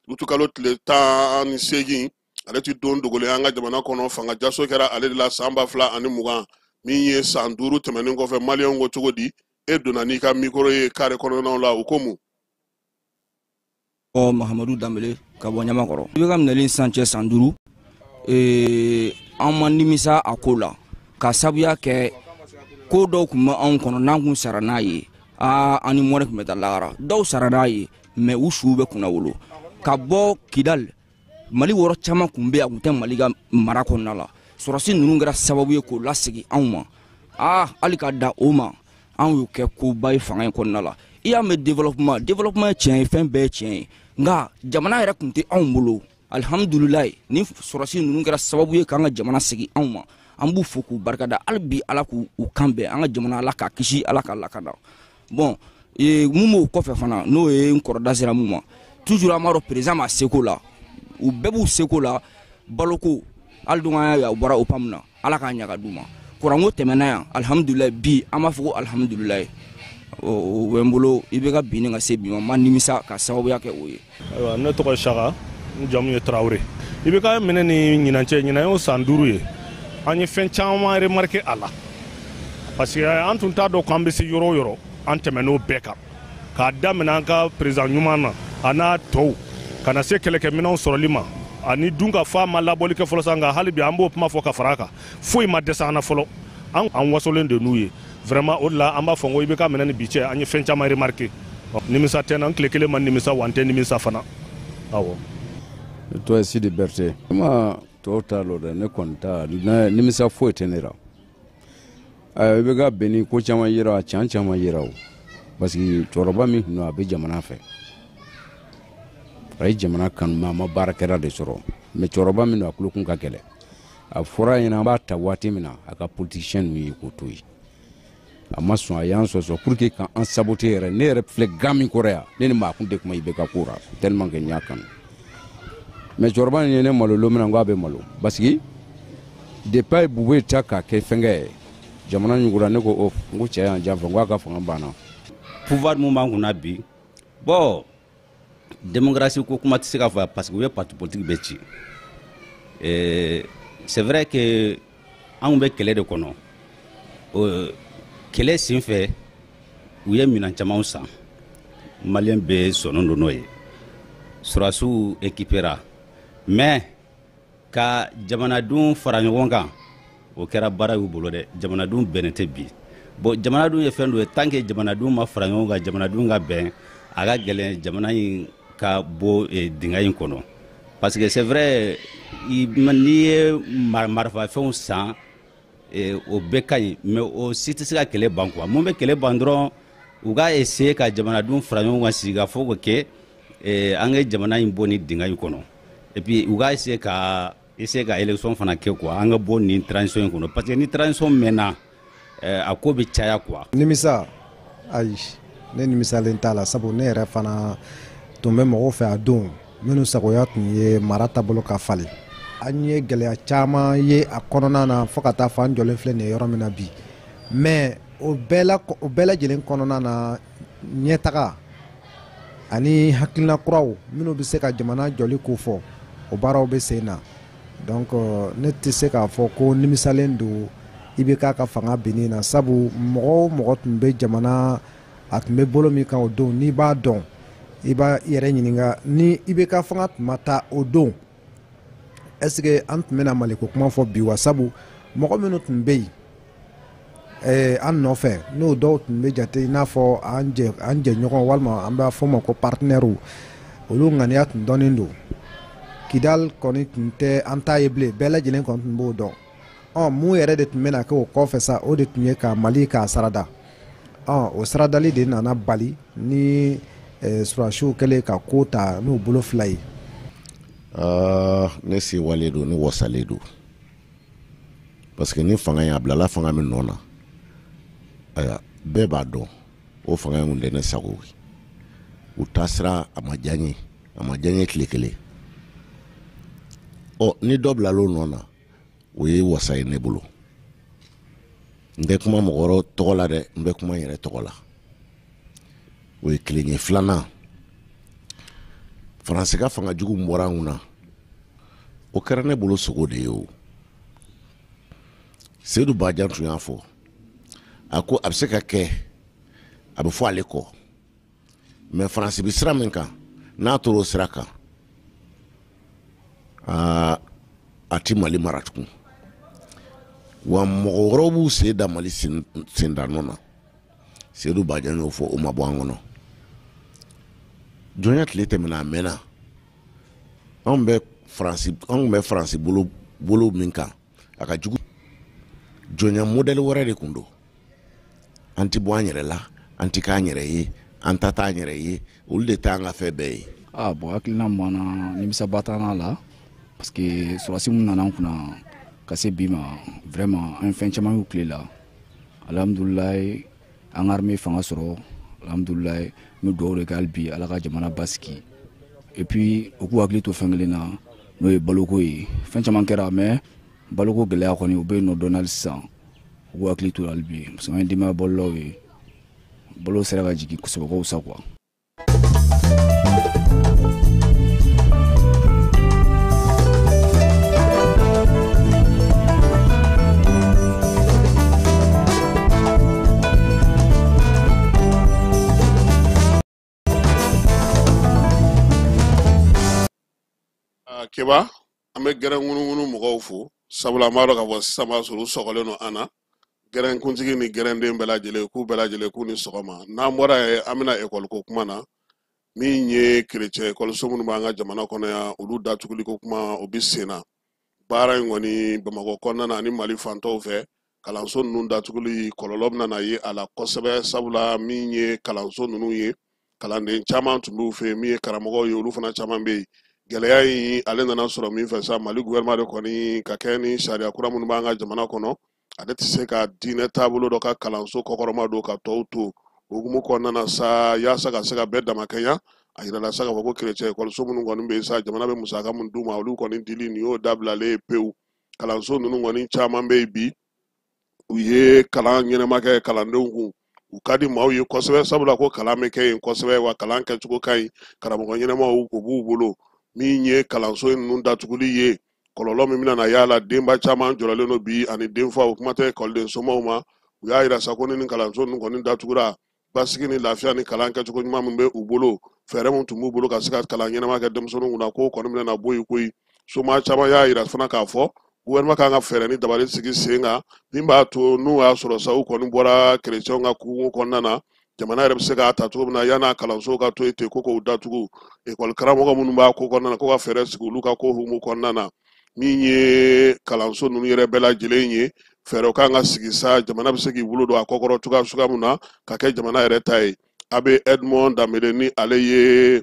utukalo tile 18, ale ti don dogolen an ka jamana kɔnɔ. Fanga jaso kɛra ale de la san 2020, min ye san 5 tɛmɛnen kɔfɛ. Maliyɛnw ko cogo di? E donna n'i ka mikoro ye kare kɔnɔnaw la, u ko mun? Ɔ Mahamadu Danbele ka bɔ Ɲamakɔrɔ. I bɛ ka minɛli sisan cɛ san 5, an ma nimisa a ko la, ka sabuya kɛ ko dɔw tun bɛ anw kɔnɔ n'an kun sara n'a ye, aa an ni mɔnɛ tun bɛ taa lahara. Dɔw sara n'a ye, mɛ u suw bɛ kunna wolo. Ka bɔ Kidali, Mali wɔrɔ caman kun bɛ yen, a kun tɛ Mali ka mara kɔnɔna la. Sɔrɔsi ninnu kɛra sababu ye k'o lasegin anw ma. Aa hali ka da o ma, anw y'o kɛ koba ye fanga in kɔnɔna la. I y'a mɛn développement, développement ye tiɲɛ ye, fɛn bɛɛ ye tiɲɛ ye, nka jamana yɛrɛ kun tɛ anw bolo. Alihamudulilayi, ni sɔrɔsi ninnu kɛra sababu ye k'an ka jamana segin anw ma, an b'u fo k'u barikada. Hali bi Ala k'u kan bɛn, an ka jamana Ala k'a kisi, Ala k'a lakana. Bon, mun b'o kɔfɛ fana, n'o ye n kɔrɔ da sera mun ma, toujours an b'a dɔn président ma seko la, u bɛɛ b'u seko la. Baloko hali dun an y'a ye u bɔra OPAM na, Ala k'a ɲɛ ka d'u ma. Kuranko tɛmɛna yan, alihamudulilayi, bi an b'a fɔ ko alihamudulilayi. O bɛ n bolo, i bɛ ka binni ka se bi ma, n ma nimisa ka sababuya kɛ o ye. Ayiwa, ne tɔgɔ ye Saka, n jamu ye Tarawele. I bɛ ka minɛ ni ɲinan cɛ, ɲinan y'o san 5 ye. An ye fɛn caman remarqué a la, parce que an tun t'a dɔn k'an bɛ se yɔrɔ o yɔrɔ, an tɛmɛn'o bɛɛ kan. K'a daminɛ an ka président ɲuman na, a n'a tɔw, ka na se kɛlɛkɛminɛnw sɔrɔli ma, ani dun ka fa ma labɔli kɛ fɔlɔ sa, nka hali bi an b'o kuma fɔ ka fara a kan, foyi ma dɛsɛ an na fɔlɔ. An wasolen de n'u ye vraiment. O de la an b'a fɔ ko i bɛ ka minɛ ni bi cɛ, an ye fɛn caman remarqué. Nimisa tɛ n na, n tile kelen ma nimisa, wa n tɛ nimisa fana. Awɔ. Ne tɔgɔ ye Sidi Berete. Ma tɔw t'a lɔ dɛ, ne kɔni ta nimisa foyi tɛ ne la. I bɛ ka bɛn ni ko caman yira, can caman yira o, parce que cɛkɔrɔba min tun don, a bɛ jamana fɛ, a ye jamana kanu, mais a ma baarakɛla de sɔrɔ. Mais cɛkɔrɔba min don, a tulokun ka gɛlɛn. A fɔra a ɲɛna an b'a ta waati min na, a ka politicien ninnu ye k'o to yen, a ma sɔn. A y'an sɔsɔ pour que k'an saboter yɛrɛ. Ne yɛrɛ filɛ gan min kɔrɔ yan, ne ni maa kun tɛ kuma i bɛ ka ko la, tellement que n y'a kanu. Mais cɛkɔrɔba nin ye ne malo don min na, n ko a bɛ malo, parce que depuis a ye Bube ta k'a kɛ fɛnkɛ ye, jamana ɲugura. Ne ko o, n ko cɛ y'an janfa, n ko a ka fanga banna. Pouvoir mun b'an kunna bi, bon, démocratie ko kuma tɛ se ka fɔ yan, parce que u ye parti politique bɛɛ ci. C'est vrai que anw bɛ kɛlɛ de kɔnɔ. Kɛlɛ senfɛ, u ye minɛn camanw san, maliyɛn bɛɛ sɔnnen don n'o ye, sɔrɔdasiw équipera, mais Ka jamanadenw fara ɲɔgɔn kan, o kɛra baara y'u bolo dɛ. Jamanadenw bɛnnen tɛ bi. Bon, jamanadenw ye fɛn dɔ ye, tant que jamanadenw ma fara ɲɔgɔn kan, jamanadenw ka bɛn, a ka gɛlɛn jamana in ka bɔ dingɛ in kɔnɔ, parce que c'est vrai, n'i ye marifafɛnw san, o bɛɛ ka ɲi, mais o si tɛ se ka kɛlɛ ban quoi. Mun bɛ kɛlɛ ban dɔrɔn, u ka essayer ka jamanadenw fara ɲɔgɔn kan, sigi ka fɔ k'o kɛ, an ka jamana in bɔ nin dingɛ in kɔnɔ. Et puis u ka essayer ka élection fana kɛ quoi, an ka bɔ nin transition in kɔnɔ, parce que ni transition mɛnna, a ko bɛ caya quoi. Nimisa, ayi, ne nimisalen t'a la, sabu ne yɛrɛ fana tun bɛ mɔgɔw fɛ a don minnu sagoya tun ye mara taabolo ka falen. An ye gɛlɛya caman ye a kɔnɔna na fo ka taa fɔ an jɔlen filɛ nin ye yɔrɔ min na bi. Mais o bɛɛ la, o bɛɛ lajɛlen kɔnɔna na, ɲɛtaga ani hakilina kuraw minnu bɛ se ka jamana jɔli ko fɔ, o baaraw bɛ sen na. Donc ne tɛ se k'a fɔ ko nimisalen don IBK ka fanga binni na, sabu mɔgɔ o mɔgɔ tun bɛ jamana a tun bɛ bolo min kan o don, n'i b'a dɔn, i b'a i yɛrɛ ɲininka ni IBK fanga tun ma taa o don, est ce que an tun bɛna Maliko kuma fɔ bi wa? Sabu mɔgɔ minnu tun bɛ yen an nɔfɛ, n'o dɔw tun bɛ jate i n'a fɔ an jɛɲɔgɔn walima an b'a fɔ o ma ko partenaires, olu ŋaniya tun dɔnnen don. Kidal kɔni tun tɛ an ta ye bilen, bɛɛ lajɛlen kɔni tun b'o dɔn. Ɔ mun yɛrɛ de tun bɛna kɛ o kɔfɛ sa? O de tun ye ka Mali k'a sarada. Ɔ o saradali de nana bali ni surasiw kɛlen ka ko ta n'u bolo fila ye. Ne sewalen don, ne wasalen don, parce que ni fanga in a bilala fanga min nɔ na, ayiwa, bɛɛ b'a dɔn o fanga in kun tɛ ne sago ye. U taasira a ma diya n ye, a ma diya n ye tile kelen. Ɔ ni dɔ bilala o nɔ na, o ye wasa ye ne bolo. N tɛ kuma mɔgɔ wɛrɛ tɔgɔ la dɛ, n bɛ kuma n yɛrɛ tɔgɔ la. O ye kelen ye. Filanan, Faransi ka fanga jugu min bɔra an kunna, o kɛra ne bolo sogo de ye. O Seyidu Bajan tun y'a fɔ, a ko a bɛ se ka kɛ a bɛ fɔ ale kɔ, mais Faransi bɛ sira min kan, n'a tora o sira kan, aa, a ti Mali mara tugun, wa mɔgɔ wɛrɛw b'u sen da Mali sendanɔ na. Seyidu Bajan y'o fɔ, o ma bɔ an kɔnɔ. Jɔnya tile tɛmɛna, a mɛnna. Anw bɛ Faransi bolo bolo min kan, a ka jugu. Jɔnya modèle wɛrɛ de kun don. An ti bɔ an yɛrɛ la, an ti k'an yɛrɛ ye, an ta t'an yɛrɛ ye, olu de t'an ka fɛn bɛɛ ye. Ah bon, hakilina min b'an na, nimisaba t'an na la, parce que sɔrɔdasi min nana an kunna ka se bi ma, vraiment an ye fɛn caman y'u tile la. Alhamdulilayi, an ka armée fanga sɔrɔ, alhamdulilayi. N bɛ dugawu de kɛ hali bi, Ala ka jamana basigi. Et puis u k'u hakili to fɛn kelen na, n'o ye baloko ye. Fɛn caman kɛra, mais baloko gɛlɛya kɔni, o bɛ yen nɔ dɔɔni hali sisan. U k'u hakili to hali bi, parce que an ye denbaya balolaw ye, balo sera ka jigin kosɛbɛ, ka fisa quoi. Keba, an bɛ gɛrɛn ŋunuŋunu mɔgɔw fo, sabula an b'a dɔn k'a fɔ sisan b'a sɔrɔ u sɔgɔlen don an na. Gɛrɛnkuntigi ni gɛrɛnden bɛɛ lajɛlen, k'u bɛɛ lajɛlen k'u ni sɔgɔma. N'an bɔra yen, an bɛna ekɔli ko kuma na. Min ye kerecɛn ekɔliso minnu b'an ka jamana kɔnɔ yan, olu datuguli ko kuma, o bɛ sen na. Baara in kɔni, Bamakɔ kɔnɔna na ani Mali fantɔw fɛ, kalanso ninnu datuguli kɔlɔlɔ bɛna na ye a la kosɛbɛ, sabula min ye kalanso ninnu ye, kalanden caman tun b'u fɛ yen, min ye karamɔgɔw ye, olu fana caman bɛ yen. Gɛlɛya in ale nana sɔrɔ min fɛ sa, Mali gouvernement de kɔni ka kɛ ni sariya kura minnu b'an ka jamana kɔnɔ, ale tɛ se ka diinɛ taabolo dɔ ka kalanso kɔkɔrɔma don ka tɔw to. Hukumu kɔnɔna na sa, yaasa ka se ka bɛɛ damakɛɲa, a yirala sa k'a fɔ ko kerecɛn ekɔliso minnu kɔni bɛ yen sa, jamana bɛ musaka min d'u ma, olu kɔni dili nin y'o dabilalen ye pewu. Kalanso ninnu kɔni caman bɛ yen bi, u ye kalan ɲɛnɛma kɛ kalandenw kun, u ka di maaw ye kosɛbɛ, sabula ko kalan bɛ kɛ yen kosɛbɛ, wa kalan kɛcogo ka ɲi, karamɔgɔ ɲɛnɛmaw o b'u bolo. Min ye kalanso ninnu datuguli ye, kɔlɔlɔ min bɛna na y'a la, denba caman jɔrɔlen don bi ani denfaw, kuma tɛ ekɔliden somaw ma. U y'a yira sa ko ni nin kalanso ninnu kɔni datugura, basigi ni lafiya ni kalan kɛcogo ɲuman min bɛ u bolo, fɛɛrɛ min tun b'u bolo ka se ka kalan ɲɛnama kɛ denmisɛnninw kunna, k'o kɔni bɛna na bɔ yen koyi. Soma caman y'a yira fana k'a fɔ gouvernement kan ka fɛɛrɛ ni dabali sigi sen kan min b'a to n'u y'a sɔrɔ sa u kɔni bɔra kerecɛnw ka hukumu kɔnɔna na, jamana yɛrɛ bɛ se k'a ta cogo min na yan'a kalanso ka to yen ten ko k'o datugu. Ekɔli karamɔgɔ minnu b'a ko kɔnɔna na, ko ka fɛɛrɛ sigi olu ka ko hukumu kɔnɔna na. Min ye kalanso ninnu yɛrɛ bɛɛ lajɛlen ye, fɛɛrɛw kan ka sigi sa jamana bɛ se k'i bolo don a kɔkɔrɔ cogoya suguya min na ka kɛ jamana yɛrɛ ta ye. Abbé Edmond Danbele, ni ale ye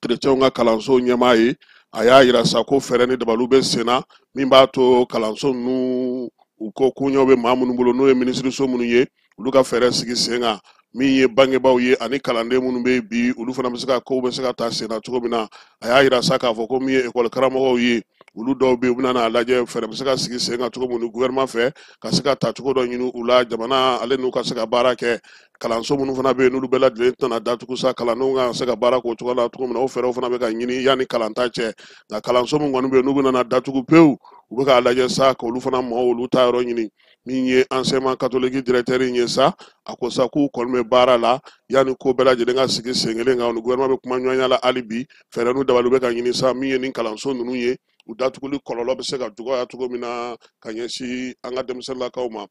kerecɛnw ka kalanso ɲɛmaa ye, a y'a yira sa ko fɛɛrɛ ni dabaliw bɛ sen na min b'a to kalanso ninnu u ko koɲɛw bɛ maa minnu bolo, n'o ye minisiriso minnu ye, olu ka fɛɛrɛ sigi sen kan. Min ye bangebaaw ye ani kalanden minnu bɛ bi, olu fana bɛ se ka kow bɛ se ka ta sen na cogo min na. A y'a yira sa k'a fɔ ko min ye ekɔli karamɔgɔw ye, olu dɔw bɛ yen, u bɛna n'a lajɛ fɛɛrɛ bɛ se ka sigi sen kan cogo min gouvernement fɛ ka se ka tacogo dɔ ɲini u la, jamana ale n'u ka se ka baara kɛ. Kalanso minnu fana bɛ yen, n'olu bɛɛ lajɛlen tɛna datugu sa, kalandenw ka se ka baara k'o cogo la cogo min na, o fɛɛrɛw fana bɛ ka ɲini yanni kalanta cɛ. Nka kalanso min kɔni bɛ yen, n'u bɛna datugu pewu, u bɛ k'a lajɛ sa k'olu fana maaw olu ta yɔrɔ ɲini. Min ye enseignement catholique directeur in ye sa, a ko sa k'u kɔni bɛ baara la yanni ko bɛɛ lajɛlen ka sigi sen kelen kan. U ni gouvernement bɛ kuma ɲɔgɔnya la hali bi, fɛɛrɛ n'u dabaliw bɛ ka ɲini sa min ye nin kalanso ninnu ye, u datuguli kɔlɔlɔ bɛ se ka dɔgɔya cogo min na ka ɲɛsin an ka denmisɛnninlakaw ma.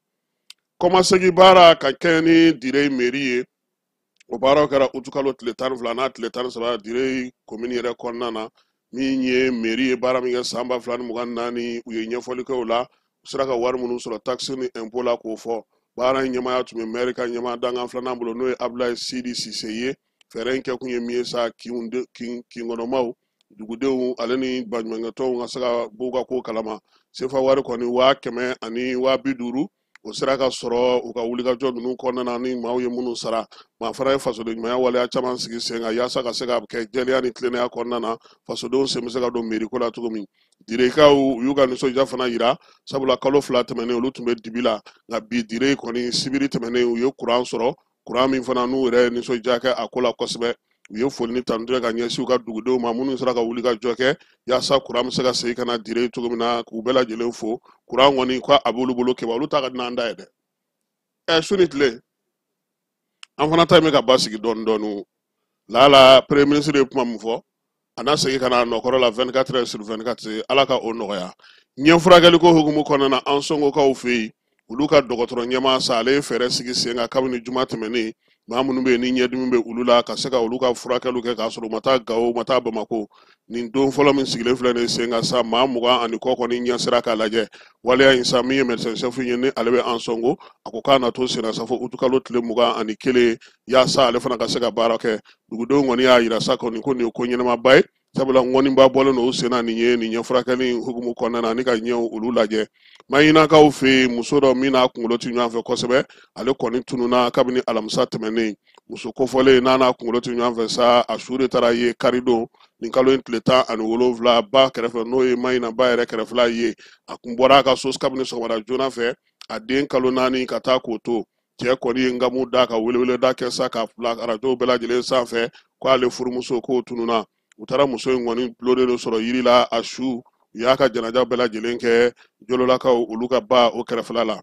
Kɔmasegin baara ka kɛɲɛ ni Dire mairie ye, o baaraw kɛra utukalo tile 12 n'a tile 13 Dire commune yɛrɛ kɔnɔna na. Min ye mairie ye baara min kɛ san 2024, u ye ɲɛfɔli kɛ o la, u sera ka wari minnu sɔrɔ taxe ni impôt la k'o fɔ. Baara in ɲɛmaaya tun bɛ maire ka ɲɛmaa dankan filanan bolo, n'o ye Abdoulaye Sidi Cissé ye. Fɛɛrɛ in kɛkun ye min ye sa, kinkɔnɔmaw, dugudenw ale ni baɲumankɛtɔnw ka se ka b'u ka ko kalama. Sefa wari kɔni 150,000, o sera ka sɔrɔ u ka wulikajɔ ninnu kɔnɔna na ni maaw ye minnu sara. Maa fana ye fasoden ɲumanya waleya caman sigi sen kan yaasa ka se ka kɛ jɛlenya ni tilennenya kɔnɔna na, fasodenw sen bɛ se ka don mairie ko la cogo min. Direkaw u y'u ka nisɔndiya fana yira, sabula kalo 2 tɛmɛnen olu tun bɛ dibi la, nka bi Dire kɔni sibiri tɛmɛnen u ye kuran sɔrɔ, kuran min fana n'u yɛrɛ ye nisɔndiya kɛ a ko la kosɛbɛ. U ye foli ni tanu ka ɲɛsin u ka dugudenw ma minnu sera ka wuli ka jɔ kɛ yaasa kuran bɛ se ka segin ka na Dire cogo min na, k'u bɛɛ lajɛlen fo. Kuran kɔni ko a b'olu bolo keba, olu ta ka di n'an da ye dɛ. Su ni tile an fana ta in bɛ ka basigi dɔɔni dɔɔni. Lala premier ministre ye kuma min fɔ, a n'a segin ka na a nɔkɔrɔ la 24 heures sur 24, Ala ka o nɔgɔya. Ɲɛ furakɛli ko hukumu kɔnɔna na, an Sonkokaw fɛ yen, olu ka dɔgɔtɔrɔ ɲɛmaa sa, ale ye fɛɛrɛ sigi sen kan kabini juma tɛmɛnen, maa minnu bɛ yen ni ɲɛdimi bɛ olu la, ka se ka olu ka furakɛliw kɛ k'a sɔrɔ u ma taa Gawo, u ma taa Bamako. Nin don fɔlɔ min sigilen filɛ nin ye sen kan sa, maa 20 ani kɔ kɔni ɲɛ sera k'a lajɛ waleya in sa. Min ye médecin chef ye, ni ale bɛ an Sonko, a ko k'a na to sen na sa fo utukalo tile 21, yaasa ale fana ka se ka baara kɛ. Dugudenw kɔni y'a yira sa kɔni ko nin ye ko ɲɛnamaba ye, sabula ŋɔniba bɔlen don u sen na nin ye nin ɲɛ furakɛli in hukumu kɔnɔna na, ani ka ɲɛw olu lajɛ. Mahinakaw fɛ yen, muso dɔ min n'a kunkolo tɛ ɲɔgɔn fɛ kosɛbɛ, ale kɔni tununna kabini alamisa tɛmɛnen. Muso kofɔlen n'a n'a kunkolo tɛ ɲɔgɔn fɛ sa, a su de taara ye karidon nin kalo in tile 17 ba kɛrɛfɛ, n'o ye Mahina ba yɛrɛ kɛrɛfɛla ye. A kun bɔra a ka so kabini sɔgɔmada joona fɛ, a den kalo 4 ka taa k'o to. Cɛ kɔni ye nkamu da ka weleweleda kɛ sa ka bila arajow bɛɛ lajɛlen sanfɛ ko ale furumuso k'o tununna. U taara muso in kɔni dulonnen dɔ sɔrɔ yiri la a su, u y'a ka janaja bɛɛ lajɛlen kɛ Jololakaw olu ka ba o kɛrɛfɛla la.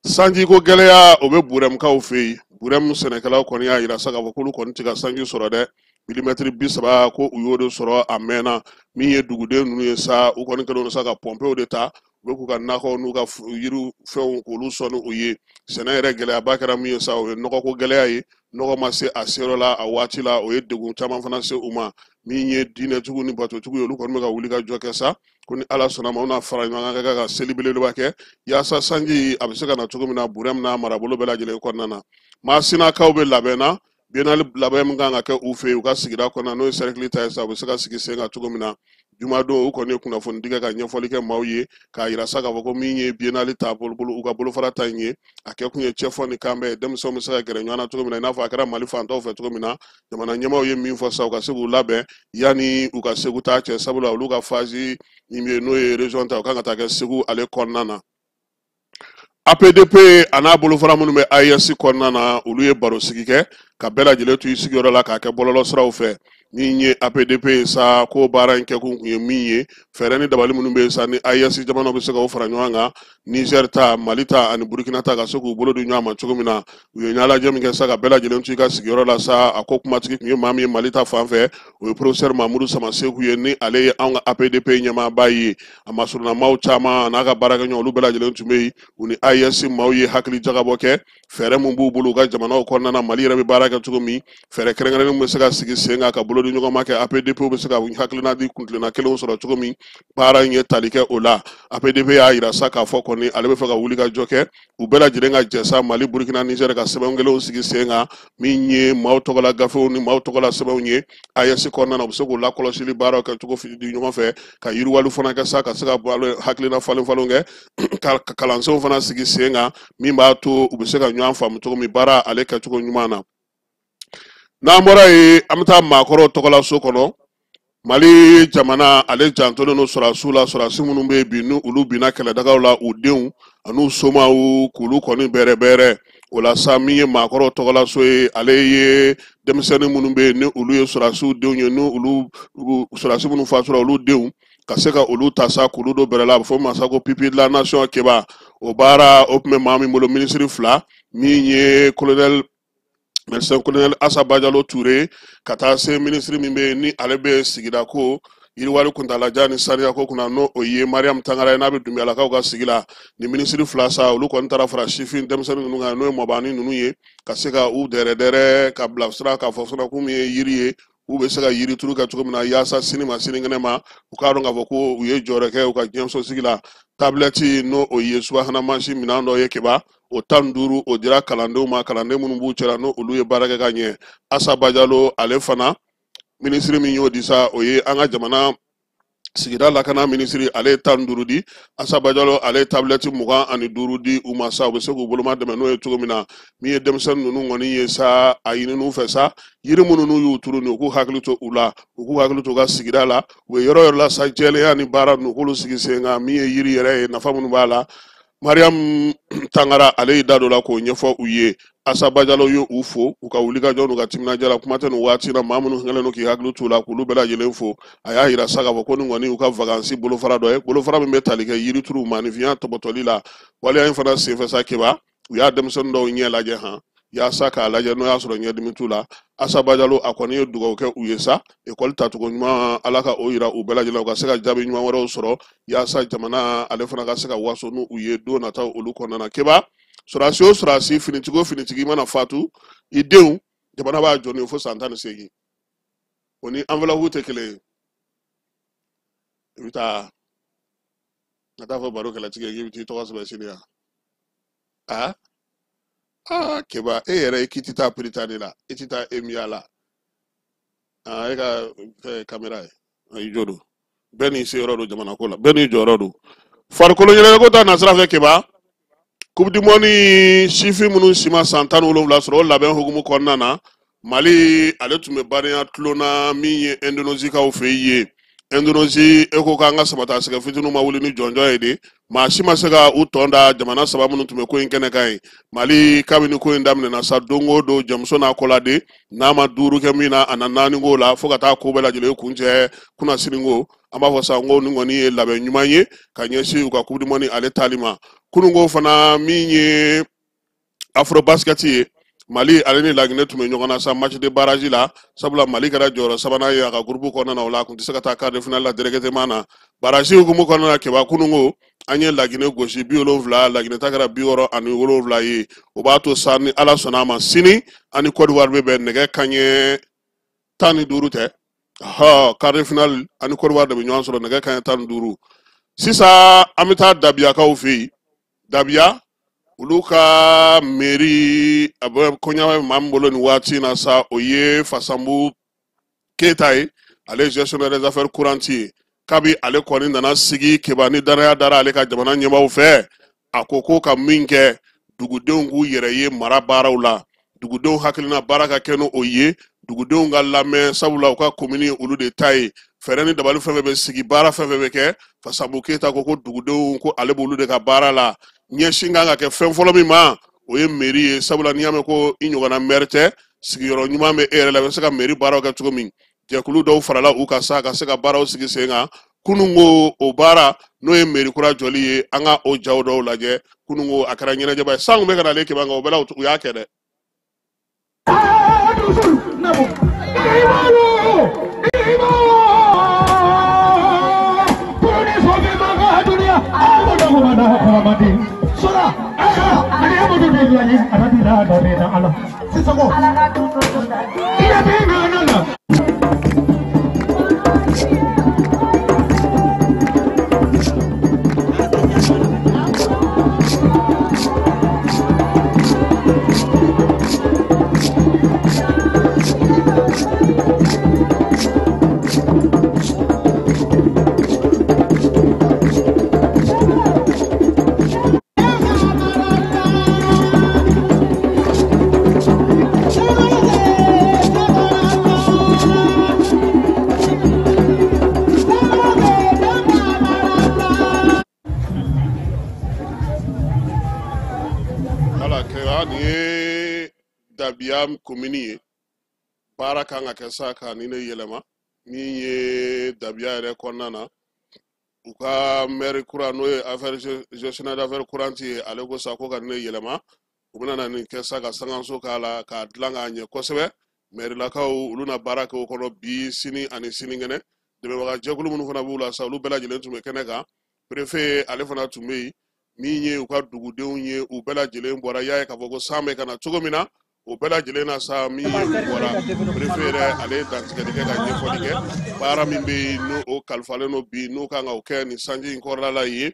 Sanjiko gɛlɛya o bɛ Burɛmukaw fɛ yen. Burɛmu sɛnɛkɛlaw kɔni y'a yira sa k'a fɔ k'olu kɔni tɛ ka sanji sɔrɔ dɛ. Milimɛtiri 30 ko u y'o de sɔrɔ a mɛnna. Min ye duguden ninnu ye sa, u kɔni kɛlen don sa ka pɔnpew de ta, u bɛ k'u ka nakɔw n'u ka yiriw fɛnw k'olu sɔn ni o ye. Sɛnɛ yɛrɛ gɛlɛyaba kɛra min ye sa, o ye nɔgɔko gɛlɛya ye. Nɔgɔ ma se a seyɔrɔ la a waati la, o ye degun caman fana se u ma. Min ye diinɛtigiw ni batotigiw ye, olu kɔni bɛ ka wuli ka jɔ kɛ sa ko ni Ala sɔnna ma, u na fara ɲɔgɔn kan ka seli belebeleba kɛ yaasa sanji a bɛ se ka na cogo min na Burɛmu n'a marabolo bɛɛ lajɛlen kɔnɔna na. Masinakaw bɛ labɛn na biennale labɛn min kan ka kɛ u fɛ yen u ka sigida kɔnɔna, n'o ye cercle ta ye sa, u bɛ se ka sigi sen kan cogo min na. Jumadon u kɔni ye kunnafoni di kɛ ka ɲɛfɔli kɛ maaw ye k'a yira sa k'a fɔ ko min ye biennale ta bolo u ka bolofara ta in ye, a kɛ kun ye cɛfɔ ni kanbɛn ye, denmisɛnw bɛ se ka gɛrɛ ɲɔgɔn na cogo min na, i n'a fɔ a kɛra Mali fantaw fɛ cogo min na. Jamana ɲɛmaaw ye min fɔ sa, u ka se k'u labɛn yanni u ka Segu ta cɛ, sabula olu ka phase min bɛ yen n'o ye région ta, u kan ka taa kɛ Segu ale kɔnɔna na. APDP a n'a bolofara minnu bɛ AES kɔnɔna na, olu ye barosigi kɛ ka bɛɛ lajɛlen to i sigiyɔrɔ la k'a kɛ bɔlɔlɔsiraw fɛ. Min ye APDP ye sa, ko baara in kɛkun kun ye min ye, fɛɛrɛ ni dabali minnu bɛ yen sa ni AES jamanaw bɛ se k'o fara ɲɔgɔn kan Niger ta, Mali ta ani Burkina ta ka se k'u bolo di ɲɔgɔn ma cogo min na. U ye ɲɛnajɛ min kɛ sa ka bɛɛ lajɛlen to i ka sigiyɔrɔ la sa, a ko kumatigi tun ye maa min ye Mali ta fan fɛ, o ye professeur Mamudu Samaseku ye, ni ale ye anw ka APDP ɲɛmaaba ye. A masurunna caman a n'a ka baarakɛɲɔgɔn olu bɛɛ lajɛlen tun bɛ yen. U ni AES maaw ye hakili jagabɔ kɛ fɛɛrɛ mun b'u bolo u ka jamanaw kɔnɔna na, Mali yɛrɛ bɛ baara kɛ cogo min, fɛɛrɛ kɛrɛnkɛrɛnnen bɛ se ka sigi sen kan ka bolo di ɲɔgɔn ma kɛ APDP bɛ se ka hakilina di kuntilenna kelenw sɔrɔ cogo min. Baara in ye tali kɛ o la. APDP y'a yira sa k'a fɔ kɔni ale bɛ fɛ ka wuli ka jɔ kɛ, u bɛɛ lajɛlen ka jɛ sa Mali, Burkina, Niger ka sɛbɛn kelenw sigi sen kan, min ye maaw tɔgɔla gafew ni maaw tɔgɔla sɛbɛnw ye AES kɔnɔna na. U bɛ se k'u lakɔlɔsili baaraw kɛ cogo di ɲɔgɔn fɛ, ka yiriwali fana kɛ sa, ka se ka hakilina falen falen kɛ, ka kalansenw fana sigi sen kan min b'a to u bɛ se ka ɲɔgɔn faamu cogo min baara ale kɛcogo ɲuman na. N'an bɔra yen, an bɛ taa maakɔrɔw tɔgɔla so kɔnɔ. Mali jamana ale jantolen don sɔrɔdasiw la, sɔrɔdasi minnu bɛ yen bi ni olu binna kɛlɛdagaw la, u denw an'u somaw k'olu kɔni bɛrɛbɛrɛ. O la sa, min ye maakɔrɔw tɔgɔlaso ye, ale ye denmisɛnnin minnu bɛ yen ni olu ye sɔrɔdasiw denw ye, ni olu sɔrɔdasi minnu fatura olu denw, ka se ka olu ta sa k'olu don bɛrɛ la. A bɛ fɔ min ma sa ko pupille de la nation keba. O baara o tun bɛ maa min bolo, minisiri fila, min ye colonel médecin colonel Asa Bajalo Touré, ka taa se minisiri min bɛ yen ni ale bɛ sigida ko yiriwali kuntalajan ni saniya ko kunna, n'o o ye Mariam Tangara ye, n'a bɛ Dunbiyalakaw ka sigi la. Ni minisiri fila sa, olu kɔni taara fara sifin denmisɛnnin ninnu kan, n'o ye mɔbani ninnu ye, ka se ka u dɛrɛdɛrɛ ka bilasira k'a fɔ fana k'u min ye yiri ye, u bɛ se ka yiri turu kɛ cogo min na, yaasa sini ma sinikɛnɛ ma u k'a dɔn k'a fɔ ko u ye jɔyɔrɔ kɛ u ka diɲɛsosigi la. Tabilɛti, n'o o ye subahana mansin minɛn dɔ ye keba, o 15 o dira kalandenw ma, kalanden minnu b'u cɛla n'o olu ye baara kɛ ka ɲɛ. Asa Bajalo ale fana minisiri min y'o di sa, o ye an ka jamana sigida lakana minisiri, ale ye 15 di. Asa Bajalo ale ye tabilɛti 25 di u ma sa, u bɛ se k'u boloma dɛmɛ n'o ye cogo min na. Min ye denmisɛnnin ninnu kɔni ye sa, a ɲinini fɛ sa, yiri minnu n'u y'u turu nin, u k'u hakili to u la, u k'u hakili to u ka sigida la, u bɛ yɔrɔ yɔrɔ la sa, jɛlenya ni baara ninnu, k'olu sigi sen kan. Min ye yiri yɛrɛ ye, nafa minnu b'a la, Mariam Tangara ale y'i da don la k'o ɲɛfɔ u ye. Asa Bajalo ye u fo u ka wulikajɔ n'u ka timinadiya la. Kuma tɛ nin waati na maa minnu kɛlen don k'i hakili t'u la, k'olu bɛɛ lajɛlen fo. A y'a yira sa k'a fɔ ko nin kɔni y'u ka vakansi bolofara dɔ ye, bolofara min bɛ tali kɛ yirituru maanifinya tɔbɔtɔli la. Waleya in fana senfɛ sa keba, u y'a denmisɛnnin dɔw ɲɛ lajɛ han, yaasa k'a lajɛ n'o y'a sɔrɔ ɲɛdimi t'u la. Asa Bajalo a kɔni ye dugawu kɛ u ye sa, ekɔli tacogo ɲuman Ala ka o yira u bɛɛ lajɛlen, u ka se ka jaabi ɲuman wɛrɛw sɔrɔ, yaasa jamana ale fana ka se ka waso n'u ye don nataw olu kɔnɔna na. Keba, sɔrɔdasi o sɔrɔdasi, finitigi o finitigi mana fatu, i denw jamana b'a jɔ ni fo san 18, o ni enveloppe tɛ kelen ye. I bɛ taa ka taa fɔ baro kɛlɛtigi ye k'i bɛ t'i tɔgɔ sɛbɛn sini yan. Aa aa keba, e yɛrɛ k'i tɛ taa Prytanée la, i tɛ taa EMIA la, aa e ka fɛn kamera ye, i jo don. Bɛɛ n'i seyɔrɔ don jamana ko la, bɛɛ n'i jɔyɔrɔ don. Farikolo ɲɛnajɛko ta nasira fɛ keba, coupe du monde sifin minnu si ma san 17 sɔrɔ, o labɛn hukumu kɔnɔna na, Mali ale tun bɛ badenya tulon na min ye Indonésikaw fɛ yen. Indonésie, e ko k'an ka samata sɛgɛ fitininw ma wuli ni jɔnjɔn ye de, maa si ma se ka u tɔn da jamana saba minnu tun bɛ ko in kɛnɛ kan ye. Mali kabini ko in daminɛna sa, don o don jɛmuso n'a kɔladen n'a ma 5 kɛ min na, a na 4 k'o la, fo ka taa ko bɛɛ lajɛlen kuncɛ kunnasini ko. An b'a fɔ sa ko nin kɔni ye labɛn ɲuman ye ka ɲɛsin u ka coupe du monde ale taali ma. Kununko fana, min ye afro basket ye, Mali ale ni Laginɛ tun bɛ ɲɔgɔn na sa match de barrage la, sabula Mali kɛra jɔyɔrɔ sabanan ye a ka groupe kɔnɔna na, o la a tun tɛ se ka taa quart de finale la directement na. Barrage hukumu kɔnɔna na keba, kununko an ye Laginɛ gosi 70, Laginɛ ta kɛra 67 ye. O b'a to sa ni Ala sɔnna a ma, sini ani Côte d'Ivoire bɛ bɛn nɛgɛ kanɲɛ 15 tɛ, quart de finale ani Côte d'Ivoire de bɛ ɲɔgɔn sɔrɔ nɛgɛ kanɲɛ 15. Sisan an bɛ taa Dabiyakaw fɛ yen. Dabiya olu ka mairie a bɛ koɲa bɛ maa min bolo nin waati in na sa, o ye Fasanbu Keyita ye, ale ye gestionnaire des affaires courantes ye. Kabi ale kɔni nana sigi keba, ni danaya dara ale ka jamana ɲɛmaaw fɛ, a ko ko ka min kɛ dugudenw k'u yɛrɛ ye mara baaraw la, dugudenw hakilina baara ka kɛ n'o ye, dugudenw ka lamɛn, sabula u ka komini olu de ta ye. Fɛɛrɛ ni dabali fɛn fɛn bɛ sigi, baara fɛn fɛn bɛ kɛ, Fasanbu Keyita ko ko dugudenw ko ale b'olu de ka baara la. Ɲɛsin kan ka kɛ fɛn fɔlɔ min ma, o ye mairie ye, sabula n'i y'a mɛn ko i ɲɔgɔnna maire tɛ, sigiyɔrɔ ɲuman bɛ e yɛrɛ la, i bɛ se ka mairie baaraw kɛ cogo min. Jɛkulu dɔw farala u kan sa ka se ka baaraw sigi sen kan. Kunungo o baara n'o ye mairie kura jɔli ye, an ka o jaw dɔw lajɛ. Kunungo a kɛra ɲɛnajɛba ye, san kun bɛ ka nalen Keba, nka o bɛɛ la u y'a kɛ dɛ. Dabiya komini ye baara kan ka kɛ sa ka ni ne yɛlɛma min ye Dabiya yɛrɛ kɔnɔna na, u ka maire kura n'o ye affaire gestionnaire d'affaires courantes ye, ale ko sa ko ka ne yɛlɛma, u bɛna na nin kɛ sa ka sankanso k'a la k'a dilan k'a ɲɛ kosɛbɛ. Mairilakaw olu na baara kɛ o kɔnɔ bi, sini ani sinikɛnɛ. Dɛmɛbaga jɛkulu minnu fana b'u la sa, olu bɛɛ lajɛlen tun bɛ kɛnɛ kan. Préfet ale fana tun bɛ yen. Min ye u ka dugudenw ye, u bɛɛ lajɛlen bɔra. I y'a ye k'a fɔ ko san bɛ ka na cogo min na, o bɛɛ lajɛlen na sa min ye u bɔra. Préfet yɛrɛ ale ye dantigɛli kɛ ka ɲɛfɔli kɛ baara min bɛ yen n'o o kalifalen don bi, n'o kan ka o kɛ nin sanji in kɔrɔla la yen,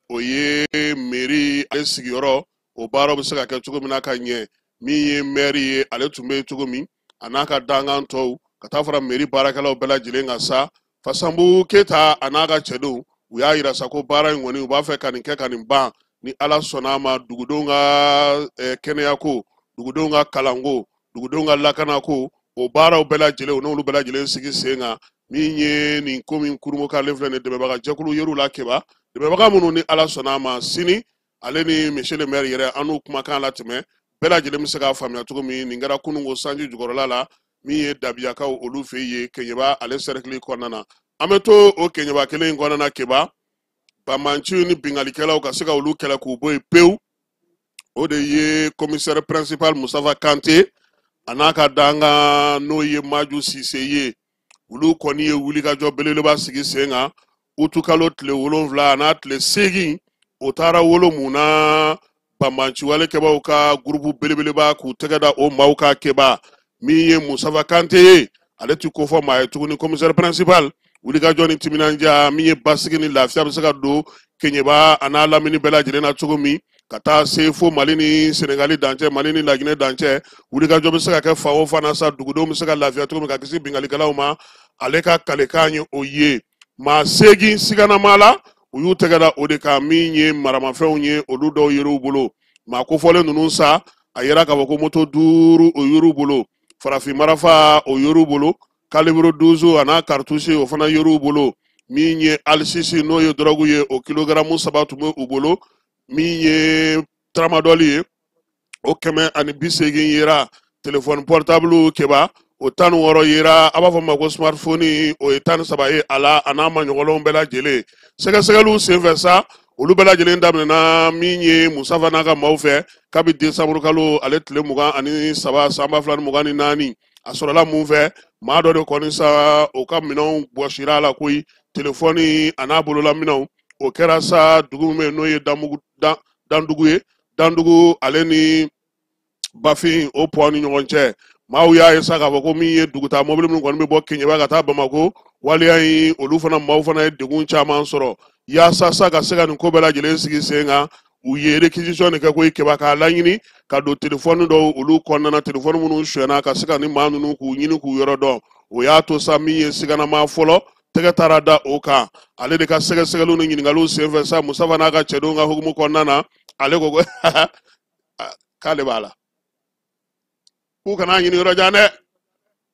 o ye mairie ale sigiyɔrɔ, o baaraw bɛ se ka kɛ cogo min na ka ɲɛ. Min ye maire ye, ale tun bɛ yen cogo min, a n'a ka dankan tɔw ka taa fara mairie baarakɛlaw bɛɛ lajɛlen kan sa. Fasanbu Keyita a n'a ka cɛdenw, u y'a yira sa ko baara in kɔni u b'a fɛ ka nin kɛ ka nin ban ni Ala sɔnna a ma. Dugudenw ka kɛnɛyako, dugudenw ka kalanko, dugudenw ka lakanako, o baaraw bɛɛ lajɛlen u n'olu bɛɛ lajɛlen sigi sen kan. Min ye nin ko min kurunbokarilen filɛ nin dɛmɛbaga jɛkulu yer'u la Keba, dɛmɛbaga minnu ni Ala sɔnna a ma sini ale ni monsieur le maire yɛrɛ an n'u kumakan latɛmɛ, bɛɛ lajɛlen bɛ se k'a faamuya cogo min. Nin kɛra kununko sanji jukɔrɔla la min ye Dabiyakaw olu fɛ yen Keɲeba ale cercle kɔnɔna na. An bɛ to o Keɲeba kelen in kɔnɔna na Keba, banbanciw ni binkalikɛlaw ka se ka olu kɛlɛ k'u bɔ yen pewu. O de ye commissaire principal Mustafa Kante a n'a ka dankan n'o ye Maju Sise ye, olu kɔni ye wulikajɔ belebeleba sigi sen kan utukalo tile 7 a n'a tile 8. O taara wolo mun na banbanciwalekɛbaw ka gurupu belebeleba k'u tɛgɛ da o maaw ka Keba. Min ye Mustafa Kante ye, ale ti kofɔ maa ye tuguni, commissaire principal. Wulikajɔ ni timinandiya min ye basigi ni lafiya bɛ se ka don Keɲeba a n'a lamini bɛɛ lajɛlen na cogo min, ka taa se fo Mali ni Senegali dancɛ, Mali ni Laginɛ dancɛ, wulikajɔ bɛ se ka kɛ fan o fan na sa, dugudenw bɛ se ka lafiya cogo min ka kisi binkalikɛlaw ma. Ale ka kalekan ye o ye. Maa 8 siganama la, u y'u tɛgɛ da o de kan. Min ye maramafɛnw ye, olu dɔw yer'u bolo. Maa kofɔlen ninnu sa, a yera k'a fɔ ko moto 5 o yer'u bolo, farafin marafa o yer'u bolo, calibre 12 a n'a cartouche o fana yer'u bolo. Min ye alisisi n'o ye dɔrɔgu ye, o kilogaramu 3 tun bɛ u bolo. Min ye tramadol ye, o 180 yera. Telefɔni portable Keba, o 16 yera. A b'a fɔ ma ko smartphone, o ye 13 ye a la, a n'a maɲɔgɔnlenw bɛɛ lajɛlen. Sɛgɛsɛgɛliw senfɛ sa, olu bɛɛ lajɛlen daminɛna min ye Mustafa n'a ka maaw fɛ kabi décembre kalo ale tile 23 san 2024. A sɔrɔla mun fɛ, maa dɔ de kɔni sa, o ka minɛnw bɔsira a la koyi, telefɔni a n'a bololaminɛnw. O kɛra sa dugu min bɛ yen n'o ye Dandugu ye, Dandugu ale ni Bafin o pɔn ni ɲɔgɔn cɛ. Maaw y'a ye sa k'a fɔ ko min ye dugutaa mɔbili minnu kɔni bɛ bɔ Keɲeba ka taa Bamako, waleya in olu fana maaw fana ye degun caman sɔrɔ. Yaasa sa ka se ka nin ko bɛɛ lajɛlen sigi sen kan, u ye réquisition de kɛ koyi Keba, k'a laɲini ka don telefɔni dɔw olu kɔnɔna na, telefɔni minnu sonyɛna ka se ka ni maa ninnu k'u ɲini k'u yɔrɔ dɔn. O y'a to sa min ye siganama fɔlɔ tɛgɛ taara da o kan. Ale de ka sɛgɛsɛgɛliw ni ɲininkaliw senfɛ sa, Mustafa n'a ka cɛdenw ka hukumu kɔnɔna na, ale ko ko k'ale b'a la, k'u kana ɲini yɔrɔ jan dɛ,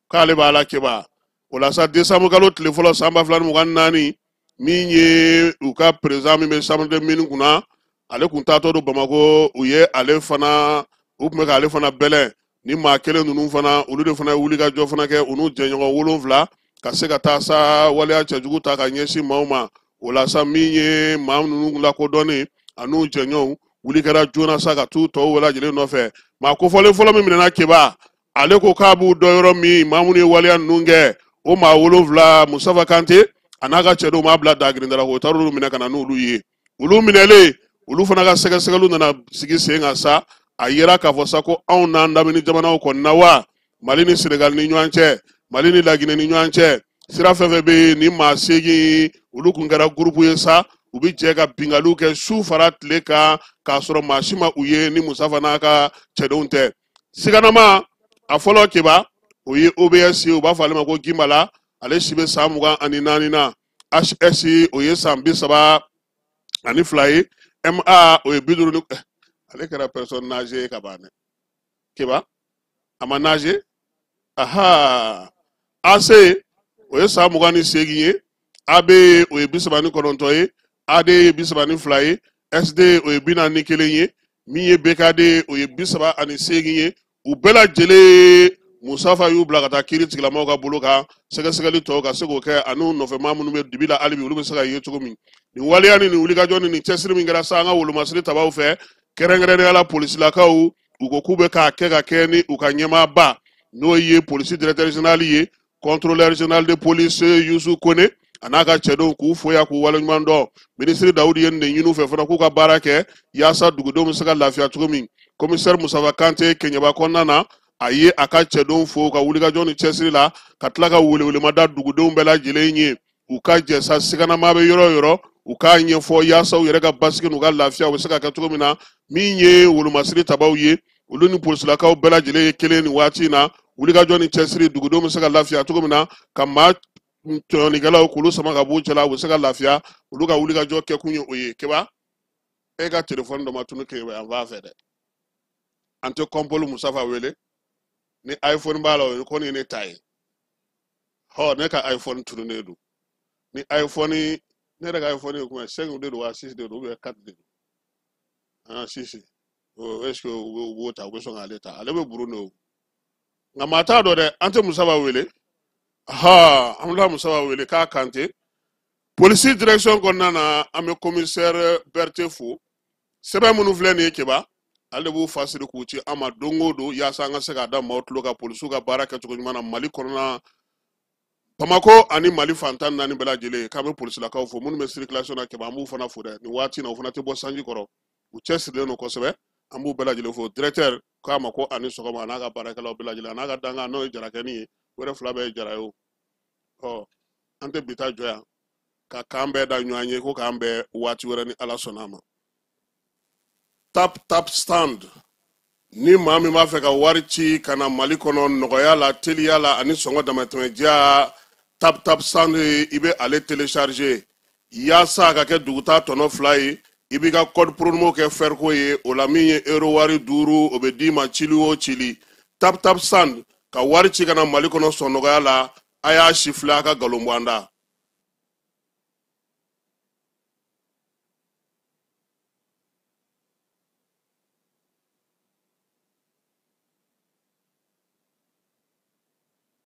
k'ale b'a la Keba. O la sa décembre kalo tile fɔlɔ san 2024, min ye u ka président min bɛ chambre de mine kunna, ale kun taatɔ don Bamako, u ye ale fana, u tun bɛ k'ale fana bɛlɛn. Ni maa kelen ninnu fana, olu de fana ye wulikajɔ fana kɛ, u n'u jɛɲɔgɔn 7. ka se ka taa sa waleya cɛjugu ta ka ɲɛsin maaw ma. O la sa, min ye maa ninnu lakodɔnnen an'u jɛɲɔgɔnw, wuli kɛra joona sa ka t'u tɔw bɛɛ lajɛlen nɔfɛ. Maa kofɔlen fɔlɔ min minɛna, Keba, ale ko k'a b'u dɔn yɔrɔ min, maa minnu ye waleya ninnu kɛ, o maa 7, Musafa Kante a n'a ka cɛdenw m'a bila dagirindara, o taar'olu minɛ ka na n'olu ye. Olu minɛlen, olu fana ka sɛgɛsɛgɛliw nana sigi sen kan sa. A yera k'a fɔ sa ko anw n'an lamini jamanaw kɔni na wa, Mali ni Senegali ni ɲɔgɔn cɛ, Mali ni Laginɛ ni ɲɔgɔn cɛ, sira fɛn fɛn bɛ yen, ni maa 8 olu kun kɛra gurupu ye sa, u bɛ jɛ ka binkaliw kɛ su fara tile kan, k'a sɔrɔ maa si ma u ye ni Musafa n'a ka cɛdenw tɛ. Siganama a fɔlɔ, Keba, o ye OBS ye, u b'a fɔ ale ma ko Gimbala, ale si bɛ san 24 na. HS, o ye san 32 ye. MA, o ye 50 ni, ale kɛra personne âgée ye ka ban dɛ. Keba, a ma âgé. Aha, AC, o ye san 28 ye. AB, o ye 39 ye. AD ye 32 ye. SD, o ye 41 ye. Min ye BKD, o ye 38 ye. U bɛɛ lajɛlen, Musafa y'u bila ka taa kiiri tigilamaw ka bolo kan, sɛgɛsɛgɛli tɔw ka se k'o kɛ, ani nɔfɛmaa minnu bɛ dibi la hali bi, olu bɛ se ka ye cogo min. Nin waleya ni nin wulikajɔ ni nin cɛsiri min kɛra sa an ka wolomasiri tabaw fɛ, kɛrɛnkɛrɛnnenya la polisilakaw, u ko k'u bɛ k'a kɛ ka kɛ ni u ka ɲɛmaaba, n'o ye polisi directeur général ye, contrôleur général de police Yusu Kone, a n'a ka cɛdenw, k'u fo yan k'u waleɲuman dɔn. Minisiri Dawudi ye nin de ɲini u fɛ fana, k'u ka baara kɛ yaasa dugudenw bɛ se ka lafiya cogo min. Commissaire Musafa Kante, Keɲeba kɔnɔna na, a ye a ka cɛdenw fo ka wulikajɔ ni cɛsiri la, ka tila ka welewelema da dugudenw bɛɛ lajɛlen ye, u ka jɛ sa, siganama bɛ yɔrɔ o yɔrɔ, u k'a ɲɛfɔ yaasa u yɛrɛ ka basigi n'u ka lafiya u bɛ se ka kɛ cogo min na. Min ye wolomasiri tabaw ye, olu ni polisilakaw bɛɛ lajɛlen ye kelen nin waati in na. Wulikajɔ ni cɛsiri, dugudenw bɛ se ka lafiya cogo min na, ka maa tɔɲɔnikɛlaw k'olu sama ka b'u cɛla, u bɛ se ka lafiya, olu ka wulikajɔ kɛkun ye o ye. Keba, e ka telefɔni dɔ ma tunu Keba yan fan fɛ dɛ. An tɛ kɔnpoli Musafa wele ni iPhone b'a la, o ye kɔni ye ne ta ye. Hɔ, ne ka iPhone tununnen don. Ni iPhone, ne yɛrɛ ka iPhone ye combien? 5 de don wa, 6 de don, ou bien 4 de don? Ah, 6. Est ce que u b'o ta, u bɛ sɔn k'ale ta? Ale bɛ burun de o, nka maa t'a dɔn dɛ. An tɛ Musafa wele. Ha, an bɛ taa Musafa wele k'a Kante. Polisi direction kɔnɔna na, an bɛ commissaire Berthe fo. Sɛbɛn minnu filɛ nin ye, Keba, ale de b'u fa siri k'u ci an ma don o don, yaasa an ka se k'a da maaw tulo kan polisiw ka baara kɛcogo ɲuman na Mali kɔnɔna, Bamako ani Mali fan 14 bɛɛ lajɛlen. K'an bɛ polisilakaw fo minnu bɛ circulation na. Keba, an b'u fana fo dɛ nin waati in na. U fana tɛ bɔ sanji kɔrɔ, u cɛsirilen don kosɛbɛ, an b'u bɛɛ lajɛlen fo. Directeur k'a ma ko ani sɔgɔma, a n'a ka baarakɛlaw bɛɛ lajɛlen, a n'a ka dankan, n'o ye Jarakɛni ye, o yɛrɛ fila bɛɛ ye Jara ye. O ɔ, an tɛ bi ta jɔ yan ka k'an bɛɛ da ɲɔgɔn ye ko k'an bɛɛ waati wɛrɛ ni Ala sɔnna a ma. Tap Tap Send, ni maa min b'a fɛ ka wari ci ka na Mali kɔnɔ nɔgɔya la, teliya la ani sɔngɔ damatɛmɛ diya, Tap Tap Send, i bɛ ale télécharger yaasa a ka kɛ duguta tɔnɔ 2 ye. I b'i ka code promo kɛ fɛriko ye. O la, min ye euro wari 5, o bɛ d'i ma cili o cili. Tap Tap Send ka wari ci ka na Mali kɔnɔ sɔn nɔgɔya la. A y'a si filɛ, a ka nkalon bɔ an da.